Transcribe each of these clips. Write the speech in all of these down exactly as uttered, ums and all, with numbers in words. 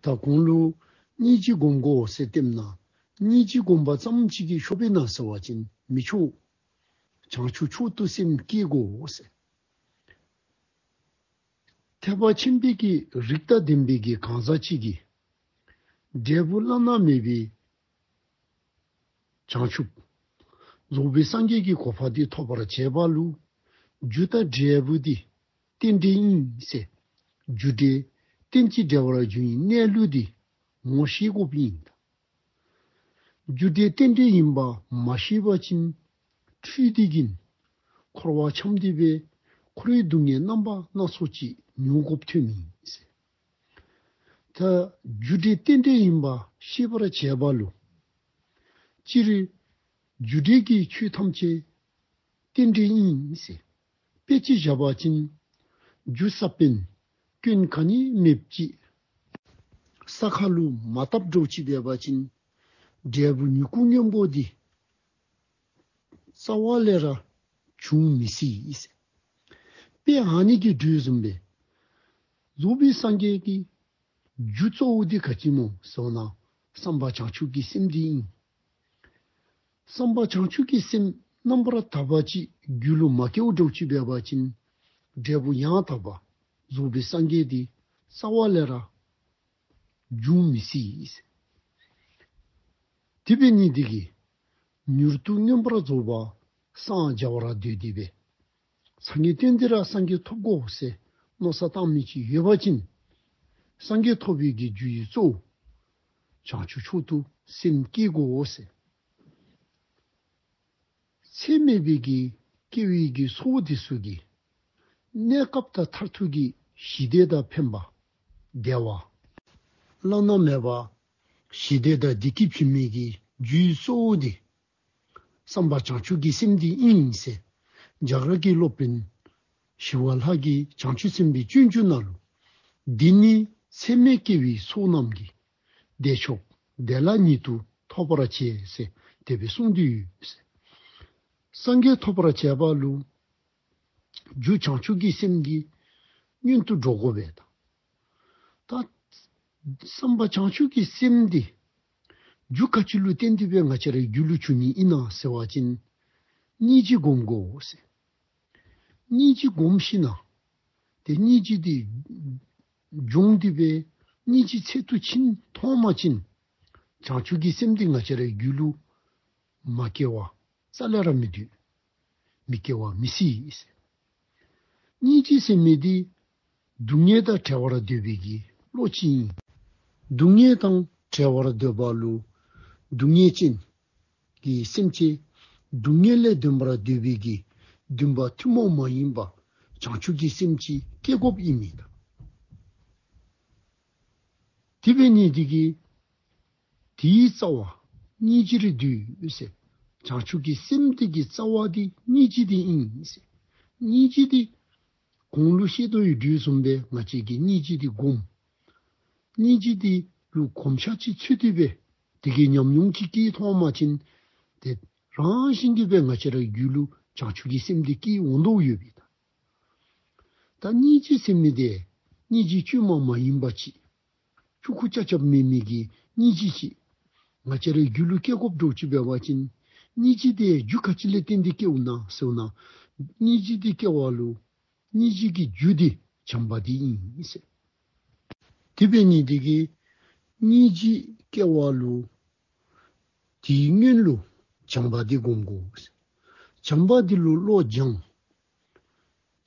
ད་གོང་ལུ་སྙིང་རྗེ་སྒོམ་དགོ་ཟེར་སྟོནམ་ད་སྙིང་རྗེ་སྒོམ་པ་ཙམ་ཅིག་གིས་ཤོག་པས་ན་ཟེར་བ་ཅིན་མི་ཆོག། བྱང་ཆུབ་མཆོག་ཏུ་སེམས་བསྐྱེད་དགོ་ཟེར། ཐེག་པ་ཆེན་པོའི་གི་རིགས་དང་ལྡན་པའི་གི་གང་ཟག་ཅིག་གིས་འབྲས་བུ་བླ་ན་མེད་པའི་བྱང་ཆུབ་རྫོགས་པའི་སངས་རྒྱས་ཀྱི་གོ་འཕང་འདི་ཐོབ་པར་བྱེད་པ་ལུ་རྒྱུ་དང་འབྲས་བུ་འདི་རྟེན་འབྲེལ་ཨིན་ཟེར། རྒྱུ་འབྲས་རྟེན་ཅིང་འབྲེལ་བར་འབྱུང་བའི་གནས་ལུགས་འདི་ངོ་ཤེས་དགོཔ་ཨིན། རྒྱུ་འབྲས་རྟེན་འབྲེལ་ཨིན་པ་མ་ཤེས་པ་ཅིན་འཁྲུལ་ཏེ་གིས་འཁོར་བ་འཁྱམས་ཏེ་སྦེ་འཁོར་བའི་སྡུག་བསྔལ་རྣམ་པ་སྣ་ཚོགས་ཅིག་མྱོང་དགོཔ་ཐོནམ་ཨིན་ཟེར། ད་རྒྱུ་འབྲས་རྟེན་འབྲེལ་ཨིན་པ་ཤེས་པར་བྱེད་པ་ལུ་སྤྱིར་རྒྱུ་འབྲས་ཀྱི་ཆོས་ཐམས་ཅད་རྟེན་འབྲེལ་ཨིན་ཟེར། དཔེ་ཅིག་བཞག་པ་ཅིན་རྒྱུ་ས་བོན་སྐྱོན་ག་ནི་མེདཔ་ཅིག་ས་ཁ་ལུ་མ་བཏབ་འགྱོ་ཅི་འབད་བ་ཅིན་འབྲས་བུ་མྱུ་གུ་སྔོན་པོ་འདི་རྩ་བ་ལས་ར་འབྱུང་མི་སྲིད་ཟེར། དཔེ་ཨ་ནི་གི་འགྲོས་བཟུམ་སྦེ་རྫོགས་པའི་སངས་རྒྱས་ཀྱི་རྒྱུ་གཙོ་བོ་འདི་ག་ཅི་སྨོ་ཟེར་བ་ཅིན་བསམ་པ་བྱང་ཆུབ་ཀྱི་སེམས་འདི་ཨིན། བསམ་པ་བྱང་ཆུབ་ཀྱི་སེམས་རྣམ་པར་དག་པ་ཅིག་རྒྱུད་ལུ་མ་སྐྱེ་བར་འགྱོ་ཅི་འབད་བ་ཅིན་འབྲས་བུ་ཡང་དག་པ་རྫོགས་པའི་སངས་རྒྱས་འདི་རྩ་བ་ལས་ར་འབྱུང་མི་སྲིད། དེ་འབད་ནི་འདི་གིས་མྱུར་དུ་མངོན་པར་རྫོགས་པར་སངས་རྒྱ་བར་འདོད་དེ་སྦེ་སངས་རྒྱས་བསྟན་ཏེ་ར་སངས་རྒྱས་ཐོབ་དགོ་ཟེར་མནོ་བསམ་བཏང་མི་ཅིག་ཡོད་པ་ཅིན་སངས་རྒྱས་ཐོབ་པའི་གི་རྒྱུ་ཡི་གཙོ་བོ་བྱང་ཆུབ་མཆོག་ཏུ་སེམས་བསྐྱེད་དགོ་ཟེར། ཚད་མེད་པའི་གི་སྐྱེ་བའི་གི་ཚོགས་དེ་ཚུ་གིས་གནས་སྐབས་དང་མཐར་ཐུག་གི་ཞི་བདེ་དང་ཕན་པ་བདེ་བ་བླ་ན་མེད་པ་ཞི་བདེ་དང་བདེ་སྐྱིད་བྱིན་མི་གི་རྒྱུའི་གཙོ་བོ་འདི་བསམ་པ་བྱང་ཆུབ་ཀྱི་སེམས་འདི་ཨིན་ཟེར་རྒྱ་གར་གྱི་སློབ་དཔོན་ཞི་བ་ལྷ་གིས་བྱང་ཆུབ་སེམས་དཔའི་སྤྱོད་འཇུག་ནང་ལུ་འདི་ནི་ཚད་མེད་སྐྱེ་བའི་ཚོགས་རྣམས་ཀྱི་བདེ་མཆོག་བདེ་བླག་ཉིད་དུ་ཐོབ་པར་བྱེད་ཟེར་དེ་སྦེ་གསུངས་ཏེ་ཡོད་ཟེར། སངས་རྒྱས་ཐོབ་པར་བྱེད་པ་ལུ་རྒྱུ་བྱང་ཆུབ་ཀྱི་སེམས་འདི་སྔོན་དུ་འགྲོ་དགོ་པས་ད། ད་བསམ་པ་བྱང་ཆུབ་ཀྱི་སེམས་འདི་རྒྱུ་ག་ཅི་ལུ་བརྟེན་ཏེ་སྦེ་ང་བཅས་རའི་རྒྱུད་ལུ་འབྱུང་ནི་ཨིན་ན་ཟེར་བ་ཅིན་སྙིང་རྗེ་སྒོམ་དགོ་ཟེར། སྙིང་རྗེ་སྒོམ་ཞིན་ན་ཏེ་སྙིང་རྗེ་འདི་སྦྱོང་སྟེ་སྦེ་སྙིང་རྗེ་ཚད་དུ་ཕྱིན་ཐོན་པ་ཅིན་བྱང་ཆུབ་ཀྱི་སེམས་འདི་ང་བཅས་རའི་རྒྱུད་ལུ་མ་སྐྱེ་བར་རྩ་ལས་ར་མི་འདུག། མི་སྐྱེ་བ་མི་སྲིད། སྙིང་རྗེ་ཟེར་མི་འདི་སྡུག་བསྔལ་དང་བྲལ་བར་འདོད་པའི་གི་བློ་ཅིག་ཨིན། སྡུག་བསྔལ་དང་བྲལ་བར་འདོད་པ་ལུ་སྡུག་བསྔལ་ཅན་གྱི་སེམས་ཅན་སྡུག་བསྔལ་ལས་འདོན་པར་འདོད་པའི་གི་འདུན་པ་ཐུན་མོང་མ་ཡིན་པ་བྱང་ཆུབ་ཀྱི་སེམས་ཅིག་སྐྱེ་དགོཔ་ཨིན་མས་ད། དེ་འབད་ནི་འདི་གིས་དེའི་རྩ་བ་སྙིང་རྗེ་རུ་འདུས་ཟེར། བྱང་ཆུབ་ཀྱི་སེམས་འདི་གི་རྩ་བ་འདི་སྙིང་རྗེ་འདི་ཨིན་ཟེར། སྙིང་རྗེ་འདི་གོང་ལུ་བཤད་དོ་ཡོད་དོ་བཟུམ་སྦེ་ང་བཅས་ཀྱིས་སྙིང་རྗེ་འདི་སྒོམ། སྙིང་རྗེ་འདི་ལུ་གོམས་ཤུགས་ཅིག་ཚུད་དེ་སྦེ་དེ་གི་ཉམས་མྱོང་ཅིག་སྐྱེས་ཐོན་པ་ཅིན་ཏེ་རང་བཞིན་གྱིས་སྦེ་ང་བཅས་རའི་རྒྱུད་ལུ་བྱང་ཆུབ་ཀྱི་སེམས་འདི་སྐྱེ་འོང་དོ་ཡོད་པས་ད། ད་སྙིང་རྗེ་ཟེར་མི་འདི་སྙིང་རྗེ་བཅོས་མ་མ་ཡིན་པ་ཅིག་ཆུང་ཀུ་རྐྱབ་རྐྱབ་མེད་མི་གི་སྙིང་རྗེ་ཅིག་ང་བཅས་རའི་རྒྱུད་ལུ་སྐྱེ་དགོཔ་འདྲཝ་ཅིག་འབད་བ་ཅིན་སྙིང་རྗེ་འདི་རྒྱུ་ག་ཅི་ལས་བརྟེན་ཏེ་སྐྱེཝ་ན་ཟེར་བ་ན་སྙིང་རྗེ་འདི་སྐྱེ་བ་ལུ་སྙིང་རྗེ་གི་རྒྱུ་འདི་བྱམས་པ་འདི་ཨིན་ཟེར། དེ་འབད་ནི་འདི་གིས་སྙིང་རྗེ་སྐྱེ་བ་ལུ་དེའི་སྔོན་ལུ་བྱམས་པ་འདི་སྒོམ་དགོ། བྱམས་པ་འདི་ལུ་བློ་སྦྱང་།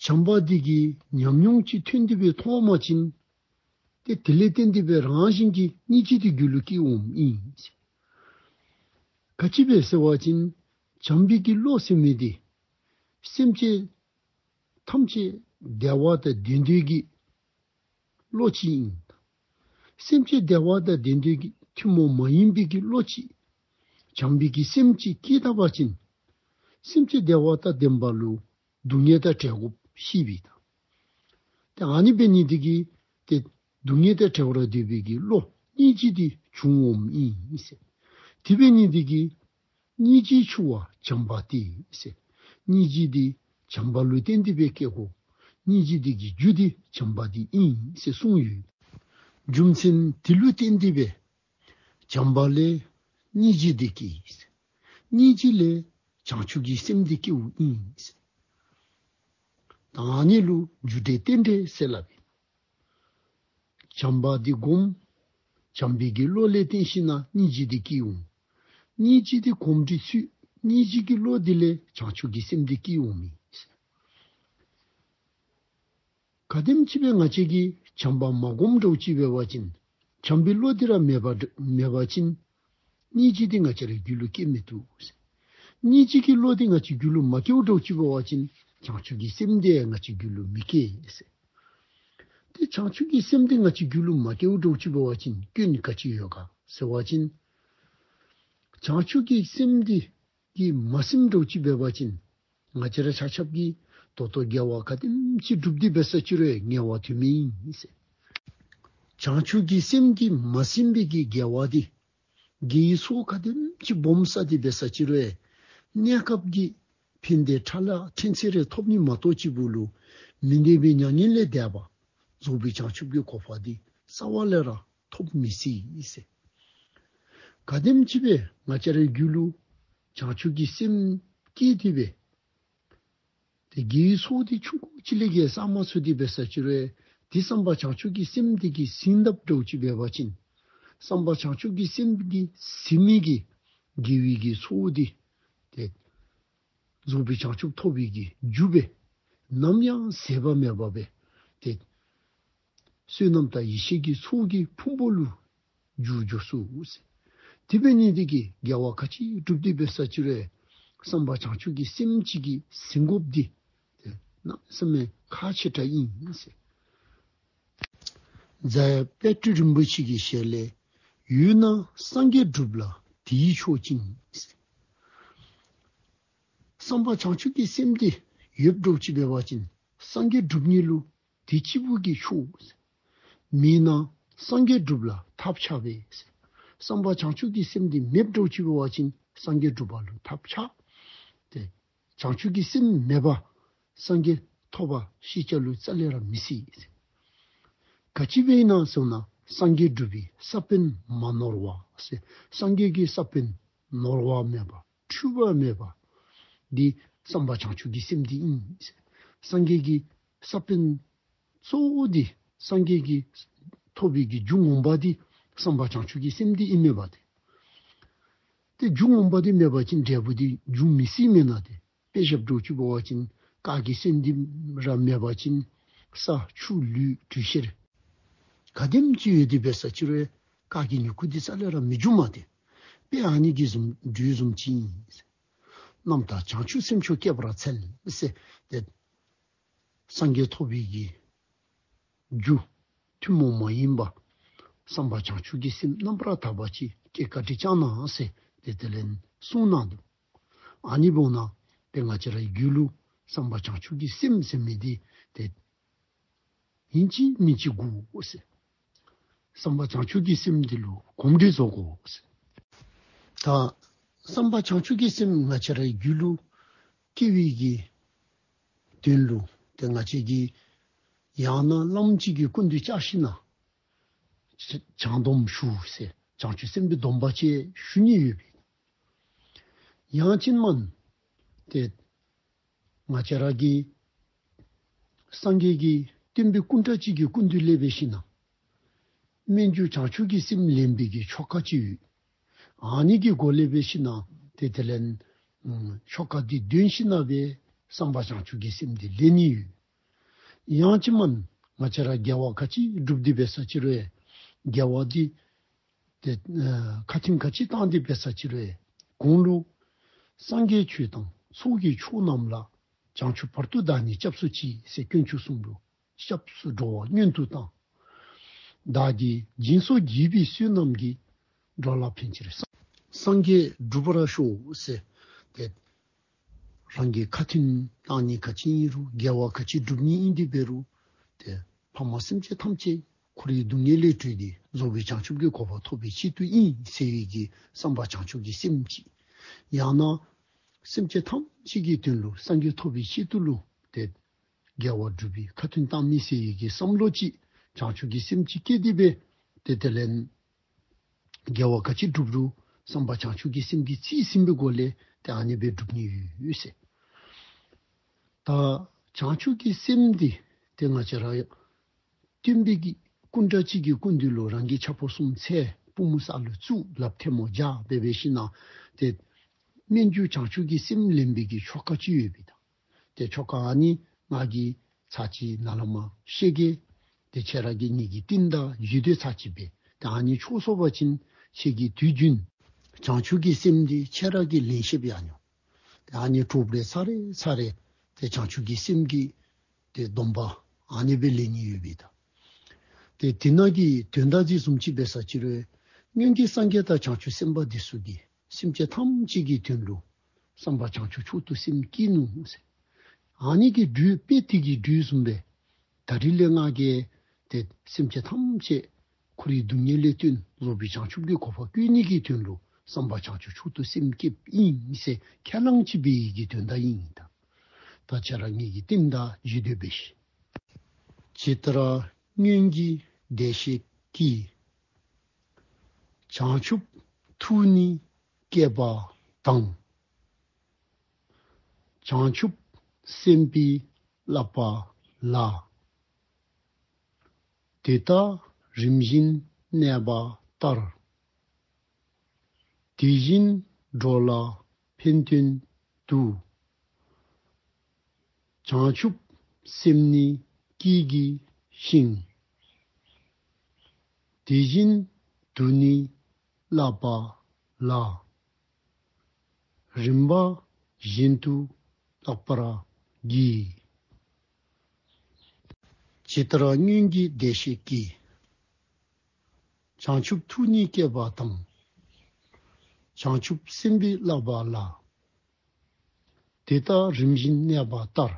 བྱམས་པ་འདི་གི་ཉམས་མྱོང་ཅིག་ཐོན་ཏེ་སྦེ་ཐོན་པ་ཅིན་ཏེ་དེ་ལས་བརྟེན་ཏེ་སྦེ་རང་བཞིན་གྱིས་སྙིང་རྗེ་འདི་རྒྱུད་ལུ་སྐྱེ་འོངམ་ཨིན། ག་ཅི་སྦེ་ཟེར་བ་ཅིན་བྱམས་པའི་གི་བློ་ཟེར་མི་འདི་སེམས་ཅན་ཐམས་ཅད་བདེ་བ་དང་ལྡན་འདོད་ཀྱི་བློ་ཅིག་ཨིན། སེམས་ཅན་བདེ་བ་དང་ལྡན་འདོད་ཀྱི་ཐུན་མོང་མ་ཡིན་པའི་གི་བློ་ཅིག་བྱམས་པའི་གི་སེམས་ཅིག་སྐྱེས་ད་པ་ཅིན་སེམས་ཅན་བདེ་བ་དང་ལྡན་པ་ལུ་སྡུག་བསྔལ་དང་བྲལ་དགོཔ་ཤེས་པས་ད། ཏེ་ཨ་ནི་འབད་ནི་འདི་གིས་ཏེ་སྡུག་བསྔལ་དང་བྲལ་བར་འདོད་པའི་གི་བློ་སྙིང་རྗེ་འདི་བྱུང་འོངམ་ཨིན་ཟེར། དེ་འབད་ནི་འདི་གིས་སྙིང་རྗེའི་ཕྱུ་པ་བྱམས་པ་སྟེ་ཟེར། སྙིང་རྗེ་འདི་བྱམས་པ་ལུ་བརྟེན་ཏེ་སྦེ་སྐྱེ་དགོ། སྙིང་རྗེ་འདི་གི་རྒྱུ་འདི་བྱམས་པ་འདི་ཨིན་ཟེར་གསུངས་ཡོད། རྒྱུ་མཚན་དེ་ལུ་བརྟེན་ཏེ་སྦེ་བྱམས་པ་ལས་སྙིང་རྗེ་འདི་སྐྱེ། སྙིང་རྗེ་ལས་བྱང་ཆུབ་ཀྱི་སེམས་འདི་སྐྱེཝ་ཨིན། ད་ཨ་ནི་ལུ་རྒྱུ་འབྲས་རྟེན་འབྲེལ་ཟེར་སླབ་ཨིན། བྱམས་པ་འདི་སྒོམ། བྱམས་པའི་གི་བློ་ལས་བརྟེན་ཞིནམ་ན་སྙིང་རྗེ་འདི་སྐྱེ་འོང་། སྙིང་རྗེ་འདི་གོམས་འདྲིས་ཚུད། སྙིང་རྗེ་གི་བློ་འདི་ལས་བྱང་ཆུབ་ཀྱི་སེམས་འདི་སྐྱེ་འོང་མི། ག་དེམ་ཅིག་སྦེ་ང་བཅས་ཀྱིས་བྱམས་པ་མ་སྒོམ་འདྲཝ་ཅིག་འབད་བ་ཅིན་བྱམས་པའི་བློ་འདི་ར་མེད་པ་མེད་པ་ཅིན་སྙིང་རྗེ་འདི་ང་བཅས་རའི་རྒྱུད་ལུ་སྐྱེ་མི་བཏུབ། སྙིང་རྗེ་གི་བློ་འདི་ང་བཅས་རྒྱུད་ལུ་མ་སྐྱེཝ་འདྲཝ་ཅིག་འབད་བ་ཅིན་བྱང་ཆུབ་ཀྱི་སེམས་འདི་ང་བཅས་རྒྱུད་ལུ་མི་སྐྱེ་ཟེར། ཏེ་བྱང་ཆུབ་ཀྱི་སེམས་འདི་ང་བཅས་རྒྱུད་ལུ་མ་སྐྱེཝ་འདྲཝ་ཅིག་འབད་བ་ཅིན་སྐྱོན་ག་ཅི་ཡོད་ག་ཟེར་བ་ཅིན་བྱང་ཆུབ་ཀྱི་སེམས་འདི་གིས་མ་ཟིནམ་འདྲཝ་ཅིག་འབད་བ་ཅིན་ང་བཅས་ར་ཆ་ཁྱབ་ཀྱིས་ད་ལྟོ་དགེ་བ་ག་དེམ་ཅིག་བསྒྲུབས་ཏེ་འབད་ས་ཅིག་རུང་ངལ་བ་དོན་མེད་ཨིན་ཟེར། བྱང་ཆུབ་ཀྱི་སེམས་ཀྱིས་མ་ཟིན་པའི་གི་དགེ་བ་འདི་དགེ་བའི་ཚོགས་ག་དེམ་ཅིག་སྦོམ་བསགས་ཏེ་འབད་ས་ཅིག་རུང་གནས་སྐབས་ཀྱི་ཕན་བདེ་ཕྲ་ལ་ཕྲན་ཚེགས་རེ་ཐོབ་ནི་མ་གཏོགས་ཅིག་པོ་ལུ་མི་འདོད་པའི་མྱ་ངན་ལས་འདས་པ་རྫོགས་པའི་བྱང་ཆུབ་ཀྱི་གོ་འཕང་འདི་རྩ་བ་ལས་ར་ཐོབ་མི་སྲིད་ཟེར། ག་དེམ་ཅིག་སྦེ་ང་བཅས་རའི་རྒྱུད་ལུ་བྱང་ཆུབ་ཀྱི་སེམས་སྐྱེས་ཏེ་སྦེ་ཏེ་དགེ་བའི་ཚོགས་འདི་ཆུང་ཀུ་ཅིག་ལས་བརྒལ་བསགས་མ་ཚུགས་ཏེ་འབད་ས་ཅིག་རུང་ཏེ་བསམ་པ་བྱང་ཆུབ་ཀྱི་སེམས་འདི་གིས་ཟིན་དཔ་འདྲཝ་ཅིག་འབད་བ་ཅིན་བསམ་པ་བྱང་ཆུབ་ཀྱི་སེམས་ཀྱིས་ཟིན་མི་གི་དགེ་བའི་གི་ཚོགས་འདི་ཏེ་རྫོགས་པའི་བྱང་ཆུབ་ཐོབ་པའི་གི་རྒྱུ་སྦེ་ནམ་ཡང་ཟད་པ་མེད་པ་སྦེ་ཏེ་བསོད་ནམས་དང་ཡེ་ཤེས་ཀྱི་ཚོགས་ཀྱི་ཕུང་པོ་ལུ་འགྱུར་འགྱུར་ཚུགས་ཟེར། དེ་འབད་ནི་འདི་གིས་དགེ་བ་ག་ཅི་བསྒྲུབས་ཏེ་འབད་ས་ཅིག་རུང་བསམ་པ་བྱང་ཆུབ་ཀྱི་སེམས་ཅིག་གིས་ཟིན་དགོཔ་འདི་ཏེ་གནམ་མེད་ས་མེད་ཁག་ཆེ་དྲགས་ཨིན་ཟེར། རྫ་ཡབ་དཔལ་སྤྲུལ་རིན་པོ་ཆེ་གི་ཞལ་ལས། ཡོད་ན་སངས་རྒྱས་འགྲུབ་ལ་དེས་ཆོག་ཅིང་ཟེར། བསམ་པ་བྱང་ཆུབ་ཀྱི་སེམས་འདི་ཡོདཔ་འདྲཝ་ཅིག་འབད་བ་ཅིན་སངས་རྒྱས་འགྲུབ་ནི་ལུ་དེ་གཅིག་པུ་གིས་ཆོག་ཟེར། མེད་ན་སངས་རྒྱས་འགྲུབ་ལ་ཐབས་ཆག་པས་ཟེར། བསམ་པ་བྱང་ཆུབ་ཀྱི་སེམས་འདི་མེདཔ་འདྲཝ་ཅིག་འབད་བ་ཅིན་སངས་རྒྱས་འགྲུབ་པ་ལུ་ཐབས་ཆག། ཏེ་བྱང་ཆུབ་ཀྱི་སེམས་མེད་པར་སངས་རྒྱས་ཐོབ་པ་ཤེས་བྱ་ལུ་རྩ་ལས་ར་མི་སྲིད་ཟེར། ག་ཅི་འབད་ཨིན་ན་ཟེར་ན་སངས་རྒྱས་འགྲུབ་པའི་ས་བོན་མ་ནོར་བ་ཟེར། སངས་རྒྱས་ཀྱི་ས་བོན་ནོར་བ་མེད་པ་འཁྲུལ་པ་མེད་པ་འདི་བསམ་པ་བྱང་ཆུབ་ཀྱི་སེམས་འདི་ཨིན་ཟེར། སངས་རྒྱས་ཀྱི་ས་བོན་གཙོ་བོ་འདི་སངས་རྒྱས་ཀྱི་ཐོབ་པའི་གི་རྒྱུ་ངོ་མ་འདི་བསམ་པ་བྱང་ཆུབ་ཀྱི་སེམས་འདི་ཨིན་མས་པ་ཏེ། ཏེ་རྒྱུ་ངོ་མ་འདི་མེད་པ་ཅིན་འབྲས་བུ་འདི་འབྱུང་མི་སྲིད་མེན་ན་ཏེ། དཔེ་བཞགཔ་འདྲཝ་ཅིག་འབད་བ་ཅིན་སྐག་གི་སོན་འདི་ར་མེད་པ་ཅིན་ས་ཆུ་ལུད་དུས་ཤེར་ག་དེམ་ཅིག་ཡོད་དེ་འབད་ས་ཅིག་རུང་སྐག་གི་མྱུ་གུ་འདི་རྩ་ལས་ར་མི་འབྱུང་མས་ཏེ། དཔེ་ཨ་ནི་གི་བཟུམ་འདྲ་བཟུམ་ཅིག་ཨིན། རྣམ་དག་བྱང་ཆུབ་སེམས་མཆོག་བསྐྱེད་པར་འཚལ་ཟེར་ཏེ། སངས་རྒྱས་ཐོབ་པའི་གི་རྒྱུ་ཐུན་མོང་མ་ཡིན་པ་བསམ་པ་བྱང་ཆུབ་ཀྱི་སེམས་རྣམ་པར་དག་པ་ཅིག་བསྐྱེད་བཀའ་དྲིན་བསྐྱང་གནང་ཟེར་ཏེ་དེ་ལས་གསུངས་གནང་འདུག། ཨ་ནི་འབདཝ་ད་ཏེ་ང་བཅས་རའི་རྒྱུད་ལུ་བསམ་པ་བྱང་ཆུབ་ཀྱི་སེམས་ཟེར་མི་འདི་ཏེ་ཨིན་ཅི་མིན་ཅི་དགོ་ཟེར། བསམ་པ་བྱང་ཆུབ་ཀྱི་སེམས་འདི་ལུ་གོམས་འདྲིས་བཟོ་དགོ་ཟེར། ད་བསམ་པ་བྱང་ཆུབ་ཀྱི་སེམས་ང་བཅས་རའི་རྒྱུད་ལུ་སྐྱེ་བའི་གི་དོན་ལུ་ཏེ་ང་བཅས་ཀྱིས་ཡང་ན་བླམ་ཅིག་གི་སྐུ་མདུན་བཅར་ཞིནམ་ན་བྱང་སྡོམ་ཞུ་ཟེར་བྱང་ཆུབ་སེམས་དཔའི་སྡོམ་པ་ཅིག་ཞུ་ནི་ཡོད་པས། ཡང་ཅིན་མ་ཏེ་ང་བཅས་ར་གིས་སངས་རྒྱས་ཀྱི་བསྟན་པའི་སྐུ་འདྲ་ཅིག་གི་སྐུ་མདུན་ལས་འབད་ཞིནམ་ན་སྨོན་འཇུག་བྱང་ཆུབ་ཀྱི་སེམས་ལེན་པའི་གི་ཆོ་ག་ཅིག་ཡོད། ཨ་ནི་གི་སྒོ་ལས་འབད་ཞིནམ་ན་ཏེ་དེ་ལས་ཨམ་ཆོ་ག་འདི་འདོན་ཞིནམ་ན་སྦེ་བསམ་པ་བྱང་ཆུབ་ཀྱི་སེམས་འདི་ལེན་ནི་ཡོད། ཡང་ཅིན་མ་ང་བཅས་ར་དགེ་བ་ག་ཅི་བསྒྲུབས་ཏེ་འབད་ས་ཅིག་རུང་དགེ་བ་འདི་ཏེ་ཨ་ཁ་ཐུན་ག་ཅི་བཏང་སྟེ་འབད་ས་ཅིག་རུང་གོང་ལུ་སངས་རྒྱས་ཆོས་དང་ཚོགས་ཀྱི་མཆོག་རྣམས་ལ། བྱང་ཆུབ་བར་དུ་བདག་ནི་སྐྱབས་སུ་མཆི་ཟེར་དཀོན་མཆོག་གསུམ་ལུ་སྐྱབས་སུ་འགྲོ་བ་སྔོན་དུ་བཏང་། བདག་གིས་སྦྱིན་སོགས་བགྱིས་པའི་བསོད་ནམས་ཀྱིས། འགྲོ་ལ་ཕན་ཕྱིར་སངས་སངས་རྒྱས་འགྲུབ་པར་ཤོག་ཟེར་ཏེ་རང་གི་ཁ་ཐུན་བཏང་ནི་ག་ཅི་ཨིན་རུང་དགེ་བ་ག་ཅི་བསྒྲུབ་ནི་ཨིན་ཏེ་འབད་རུང་ཏེ་ཕ་མ་སེམས་ཅན་ཐམས་ཅད་འཁོར་བའི་སྡུག་བསྔལ་ལས་གྲོལ་ཏེ་རྫོགས་པའི་བྱང་ཆུབ་ཀྱི་གོ་འཕང་ཐོབ་པའི་ཆེད་དུ་ཨིན་ཟེར་བའི་གི་བསམ་པ་བྱང་ཆུབ་ཀྱི་སེམས་ཅིག། ཡང་ན་སེམས་ཅན་ཐམས་ཅད་ཀྱི་དོན་ལུ་སངས་རྒྱས་ཐོབ་པའི་ཆེད་དུ་ལུ་ཏེ་དགེ་བ་སྒྲུབ་པའི་ཁ་ཐུན་བཏང་མི་ཟེར་བའི་གི་བསམ་བློ་ཅིག་བྱང་ཆུབ་ཀྱི་སེམས་ཅིག་བསྐྱེད་དེ་འབད་ ཏེ་དེ་ལས་དགེ་བ་ག་ཅི་སྒྲུབ་རུང་བསམ་པ་བྱང་ཆུབ་ཀྱི་སེམས་ཀྱིས་རྩིས་ཟིན་པའི་སྒོ་ལས་ཏེ་ཨ་ནི་སྦེ་སྒྲུབ་ནི་ཡོད་ཟེར། ད་བྱང་ཆུབ་ཀྱི་སེམས་འདི་ཏེ་ང་བཅས་ར་སྟོན་པའི་གི་སྐུ་འདྲ་གཅིག་གི་སྐུ་མདུན་ལུ་རང་གི་ཆ་ཕོ་གསུམ་འཚལ། པུས་མོ་ས་ལུ་བཙུགས། ལགཔ་ཐལ་མོ་སྦྱར་སྦེ་འབད་ཞིནམ་ལས་ཏེ་སྨོན་འཇུག་བྱང་ཆུབ་ཀྱི་སེམས་ལེན་པའི་གི་ཆོ་ག་ཅིག་ཡོད་པས་ད། ཏེ་ཆོ་ག་ཨ་ནི་ང་གིས་ཚར་གཅིག་ནཱ་ལས་མར་བཤད་གེ། ཏེ་ཁྱེད་ར་གིས་ངེ་གི་རྟིང་བདའ་རྒྱུད་སྡེ་ཚར་གཅིག་སྦེ། ཏེ་ཨ་ནི་ཆོག་སོང་པ་ཅིན་ཁྱེད་ཀྱིས་དུས་རྒྱུན་བྱང་ཆུབ་ཀྱི་སེམས་འདི་ཁྱེད་ར་གིས་ལེན་ཤེསཔ་ཡང་ནི། ཏེ་ཨ་ནི་གྲོགས་རེ་ཚར་རེ་ཚར་རེ་ཏེ་བྱང་ཆུབ་ཀྱི་སེམས་ཀྱི་ཏེ་སྡོམ་པ་ཨ་ནི་སྦེ་ལེན་ནི་ཡོད་པས་ད། ཏེ་དེ་ནང་གི་དོན་དག་འདི་བཟུམ་ཅིག་འབད་ས་ཅིག་རུང་སྔོན་གྱི་སངས་རྒྱས་དང་བྱང་ཆུབ་སེམས་དཔའ་འདི་ཚུ་གིས་སེམས་ཅན་ཐམས་ཅད་ཀྱི་དོན་ལུ་བསམ་པ་བྱང་ཆུབ་མཆོག་ཏུ་སེམས་བསྐྱེད་ནུག་ཟེར། ཨ་ནི་གི་འགྲོས་དཔེ་དེ་གི་འགྲོས་བཟུམ་སྦེ་ད་རིས་ལས་ང་གིས་ཏེ་སེམས་ཅན་ཐམས་ཅད་འཁོར་བའི་སྡུག་བསྔལ་ལས་བཏོན་རྫོགས་པའི་བྱང་ཆུབ་ཀྱི་གོ་འཕང་བཀོད་ནི་གི་དོན་ལུ་བསམ་པ་བྱང་ཆུབ་མཆོག་ཏུ་སེམས་བསྐྱེདཔ་ཨིན་ཟེར་ཁས་བླངས་ཅིག་འབད་ནི་གི་དོན་དག་ཨིན་ད། ད་ཁྱེད་ར་ངེ་གི་རྟིང་བདའ་རྒྱུད་སྡེ་འབད་ཤིག། ཇི་ལྟར་སྔོན་གྱི་བདེ་གཤེགས་ཀྱིས། བྱང་ཆུབ་ཐུགས་ནི་བསྐྱེད་པ་དང་། བྱང་ཆུབ་སེམས་དཔའི་བསླབ་པ་ལ། དེ་དག་རིམ་བཞིན་གནས་པ་ལྟར། དེ་བཞིན་འགྲོ་ལ་ཕན་དོན་དུ། བྱང་ཆུབ་སེམས་ནི་བསྐྱེད་བགྱི་ཞིང་། དེ་བཞིན་དུ་ནི་བསླབ་པ་ལ། རིམ་པ་བཞིན་དུ་བསླབ་པར་བགྱི། ཇི་ལྟར་སྔོན་གྱི་བདེ་གཤེགས་ཀྱིས། བྱང་ཆུབ་ཐུགས་ནི་བསྐྱེད་པ་དང་། བྱང་ཆུབ་སེམས་དཔའི་བསླབ་པ་ལ། དེ་དག་རིམ་བཞིན་གནས་པ་ལྟར།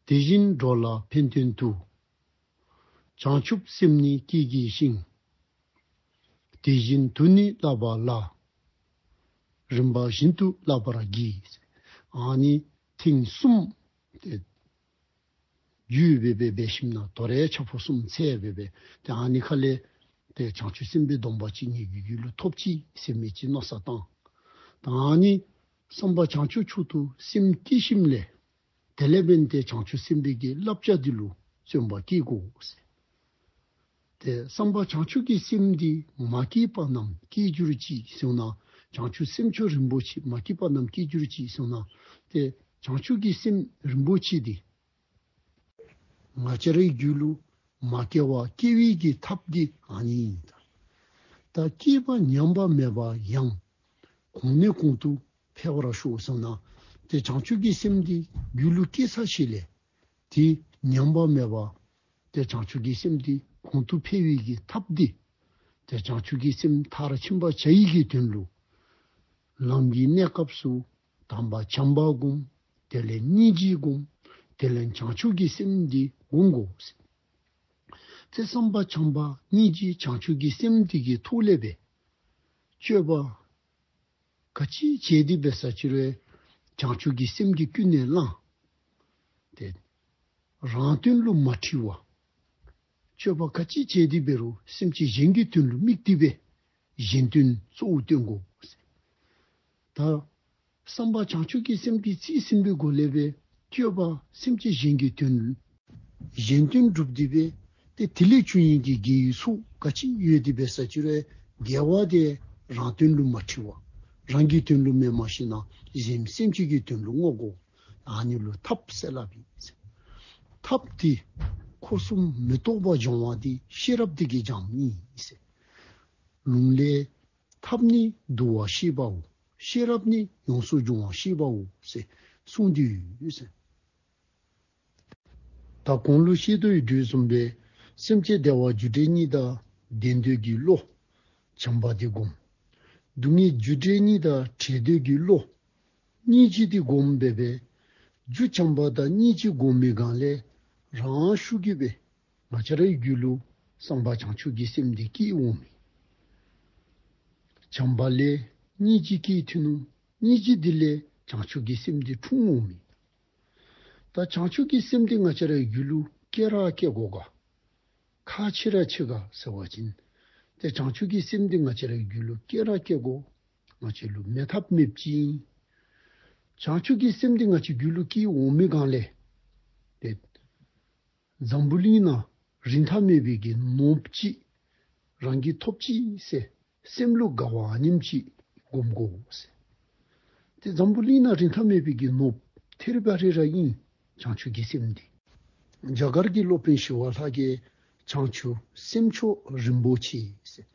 དེ་བཞིན་འགྲོ་ལ་ཕན་དོན་དུ། བྱང་ཆུབ་སེམས་ནི་བསྐྱེད་བགྱི་ཞིང་། དེ་བཞིན་དུ་ནི་བསླབ་པ་ལ། རིམ་པ་བཞིན་དུ་བསླབ་པར་བགྱི། ཨ་ནི་ཐེངས་གསུམ་ཏེ་རྒྱུད་སྦེ་འབད་འབད་ཞིནམ་ལས་དོ་རུང་ཆ་ཕོ་གསུམ་འཚལ་སྦེ་འབད། ཏེ་ཨ་ནི་ཁ་ལས་ཏེ་བྱང་ཆུབ་སེམས་དཔའི་སྡོམ་པ་ཅིག་ངེ་གི་རྒྱུད་ལུ་ཐོབ་ཅི་ཟེར་མི་ཅིག་མནོ་བསམ་བཏང་། ད་ཨ་ནི་བསམ་པ་བྱང་ཆུབ་མཆོག་ཏུ་སེམས་བསྐྱེད་ཞིནམ་ལས་དེ་ལས་འབདན་ཏེ་བྱང་ཆུབ་སེམས་དཔའི་གི་བསླབ་བྱ་འདི་ལུ་བརྩོན་པ་བསྐྱེད་དགོ་ཟེར། ཏེ་བསམ་པ་བྱང་ཆུབ་ཀྱི་སེམས་འདི་མ་སྐྱེས་པ་རྣམས་སྐྱེ་གྱུར་ཅིག་གསུངས་ནུག། བྱང་ཆུབ་སེམས་མཆོག་རིན་པོ་ཆེ་མ་སྐྱེས་པ་རྣམས་སྐྱེ་གྱུར་ཅིག་གསུངས་ནུག། ཏེ་བྱང་ཆུབ་ཀྱི་སེམས་རིན་པོ་ཆེ་འདི་ང་བཅས་རའི་རྒྱུད་ལུ་མ་སྐྱེ་བར་སྐྱེ་བའི་གི་ཐབས་འདི་ཨ་ནི་ཨིན། ད་སྐྱེས་པ་ཉམས་པ་མེད་པ་ཡང་། གོང་ནས་གོང་དུ་འཕེལ་བར་ཤོག་གསུངས་ནུག། ཏེ་བྱང་ཆུབ་ཀྱི་སེམས་འདི་རྒྱུད་ལུ་སྐྱེས་ཚར་ཞིནམ་ལས་ཏེ་ཉམས་པ་མེད་པར་ཏེ་བྱང་ཆུབ་ཀྱི་སེམས་འདི་གོང་དུ་འཕེལ་བའི་གི་ཐབས་འདི་ཏེ་བྱང་ཆུབ་ཀྱི་སེམས་མཐར་ཕྱིན་པར་བྱ་ཡི་གི་དོན་ལུ་ལམ་གྱི་གནས་སྐབས་སུ་དང་པ་བྱམས་པ་སྒོམ། དེ་ལས་སྙིང་རྗེ་སྒོམ། དེ་ལས་བྱང་ཆུབ་ཀྱི་སེམས་འདི་སྒོམ་དགོ་ཟེར། ཏེ་བསམ་པ་བྱམས་པ་སྙིང་རྗེ་བྱང་ཆུབ་ཀྱི་སེམས་འདི་གི་ཐོག་ལས་སྦེ་སྤྱོད་པ་ག་ཅི་བྱས་ཏེ་འབད་ས་ཅིག་རུང་བྱང་ཆུབ་ཀྱི་སེམས་ཀྱིས་ཀུན་ནས་བསླངས། ཏེ་རང་དོན་ལུ་མ་འཁྲི་བར་སྤྱོད་པ་ག་ཅི་བྱས་ཏེ་འབད་རུང་སེམས་ཅན་གཞན་གྱི་དོན་ལུ་དམིགས་ཏེ་སྦེ་གཞན་དོན་གཙོ་བོ་བཏོན་དགོ་ཟེར། ད་བསམ་པ་བྱང་ཆུབ་ཀྱི་སེམས་ཀྱིས་རྩིས་ཟིན་པའི་སྒོ་ལས་སྦེ་སྤྱོད་པ་སེམས་ཅན་གཞན་གྱི་དོན་གཞན་དོན་སྒྲུབ་སྟེ་སྦེ་ཏེ་དེ་ལས་བྱུང་ཡི་གི་དགེ་བའི་ཚོགས་ག་ཅི་ཡོད་དེ་འབད་ས་ཅིག་རུང་དགེ་བ་དེ་རང་དོན་ལུ་མ་འཁྲི་བར་རང་གི་དོན་ལུ་མེནམ་ཞིནམ་ལས་གཞན་སེམས་ཅན་གྱི་དོན་ལུ་བསྔོ་དགོ། ཨ་ནི་ལུ་ཐབས་ཟེར་སླབ་ཨིན་ཟེར། ཐབས་འདི་འཁོར་གསུམ་མི་རྟོག་པ་སྦྱང་བ་འདི་ཤེས་རབ་འདི་གིས་སྦྱངམ་ཨིན་ཟེར། ལུང་ལས་ཐབས་ནི་བསྡུ་བ་ཤེས་པའོ། ཤེས་རབ་ནི་ཡོངས་སུ་སྦྱོང་བ་ཤེས་པའོ་ཟེར་གསུངས་ཏེ་ཡོད་ཟེར། ད་གོང་ལུ་བཤད་དོ་ཡི་དོ་བཟུམ་སྦེ་སེམས་ཅན་བདེ་བ་རྒྱུ་འབྲས་གཉིས་དང་ལྡན་འདོད་ཀྱི་བློ་བྱམས་པ་འདི་སྒོམ། སྡུག་བསྔལ་རྒྱུ་འབྲས་གཉིས་དང་བྲལ་འདོད་ཀྱི་བློ་སྙིང་རྗེ་འདི་སྒོམ་འབད་སྦེ་རྒྱུ་བྱམས་པ་དང་སྙིང་རྗེ་སྒོམ་མི་སྒང་ལས་རང་ཤུགས་ཀྱིས་སྦེ་ང་བཅས་རའི་རྒྱུད་ལུ་བསམ་པ་བྱང་ཆུབ་ཀྱི་སེམས་འདི་སྐྱེ་འོང་མི། བྱམས་པ་ལས་སྙིང་རྗེ་སྐྱེ་ཐོན་ནུག། སྙིང་རྗེ་འདི་ལས་བྱང་ཆུབ་ཀྱི་སེམས་འདི་འཁྲུངས་འོང་མི། ད་བྱང་ཆུབ་ཀྱི་སེམས་འདི་ང་བཅས་རའི་རྒྱུད་ལུ་སྐྱེ་ར་སྐྱེ་དགོ་ག། ཁག་ཆེ་ར་ཆེ་ག་ཟེར་བ་ཅིན་ཏེ་བྱང་ཆུབ་ཀྱི་སེམས་འདི་ང་བཅས་རའི་རྒྱུད་ལུ་སྐྱེ་ར་སྐྱེ་དགོ། ང་བཅས་ལུ་མེད་ཐབས་མེདཔ་ཅིག་ཨིན། བྱང་ཆུབ་ཀྱི་སེམས་འདི་ང་བཅས་རྒྱུད་ལུ་སྐྱེ་འོང་མི་སྒང་ལས་ཏེ་འཛམ་བུ་གླིང་ནང་རིན་ཐང་མེད་པའི་གི་ནོར་བུ་ཅིག་རང་གིས་ཐོབ་ཅི་ཟེར་སེམས་ལུ་དགའ་བ་ཨ་ནེམ་ཅིག་སྒོམ་དགོ་ཟེར། ཏེ་འཛམ་བུ་གླིང་ནང་རིན་ཐང་མེད་པའི་གི་ནོར་བུ་ཐེར་བ་རེ་ར་ཨིན། བྱང་ཆུབ་ཀྱི་སེམས་འདི། རྒྱ་གར་གྱི་སློབ་དཔོན་ཞི་བ་ལྷ་གིས་བྱང་ཆུབ་སེམས་མཆོག་རིན་པོ་ཆེ་ཟེར།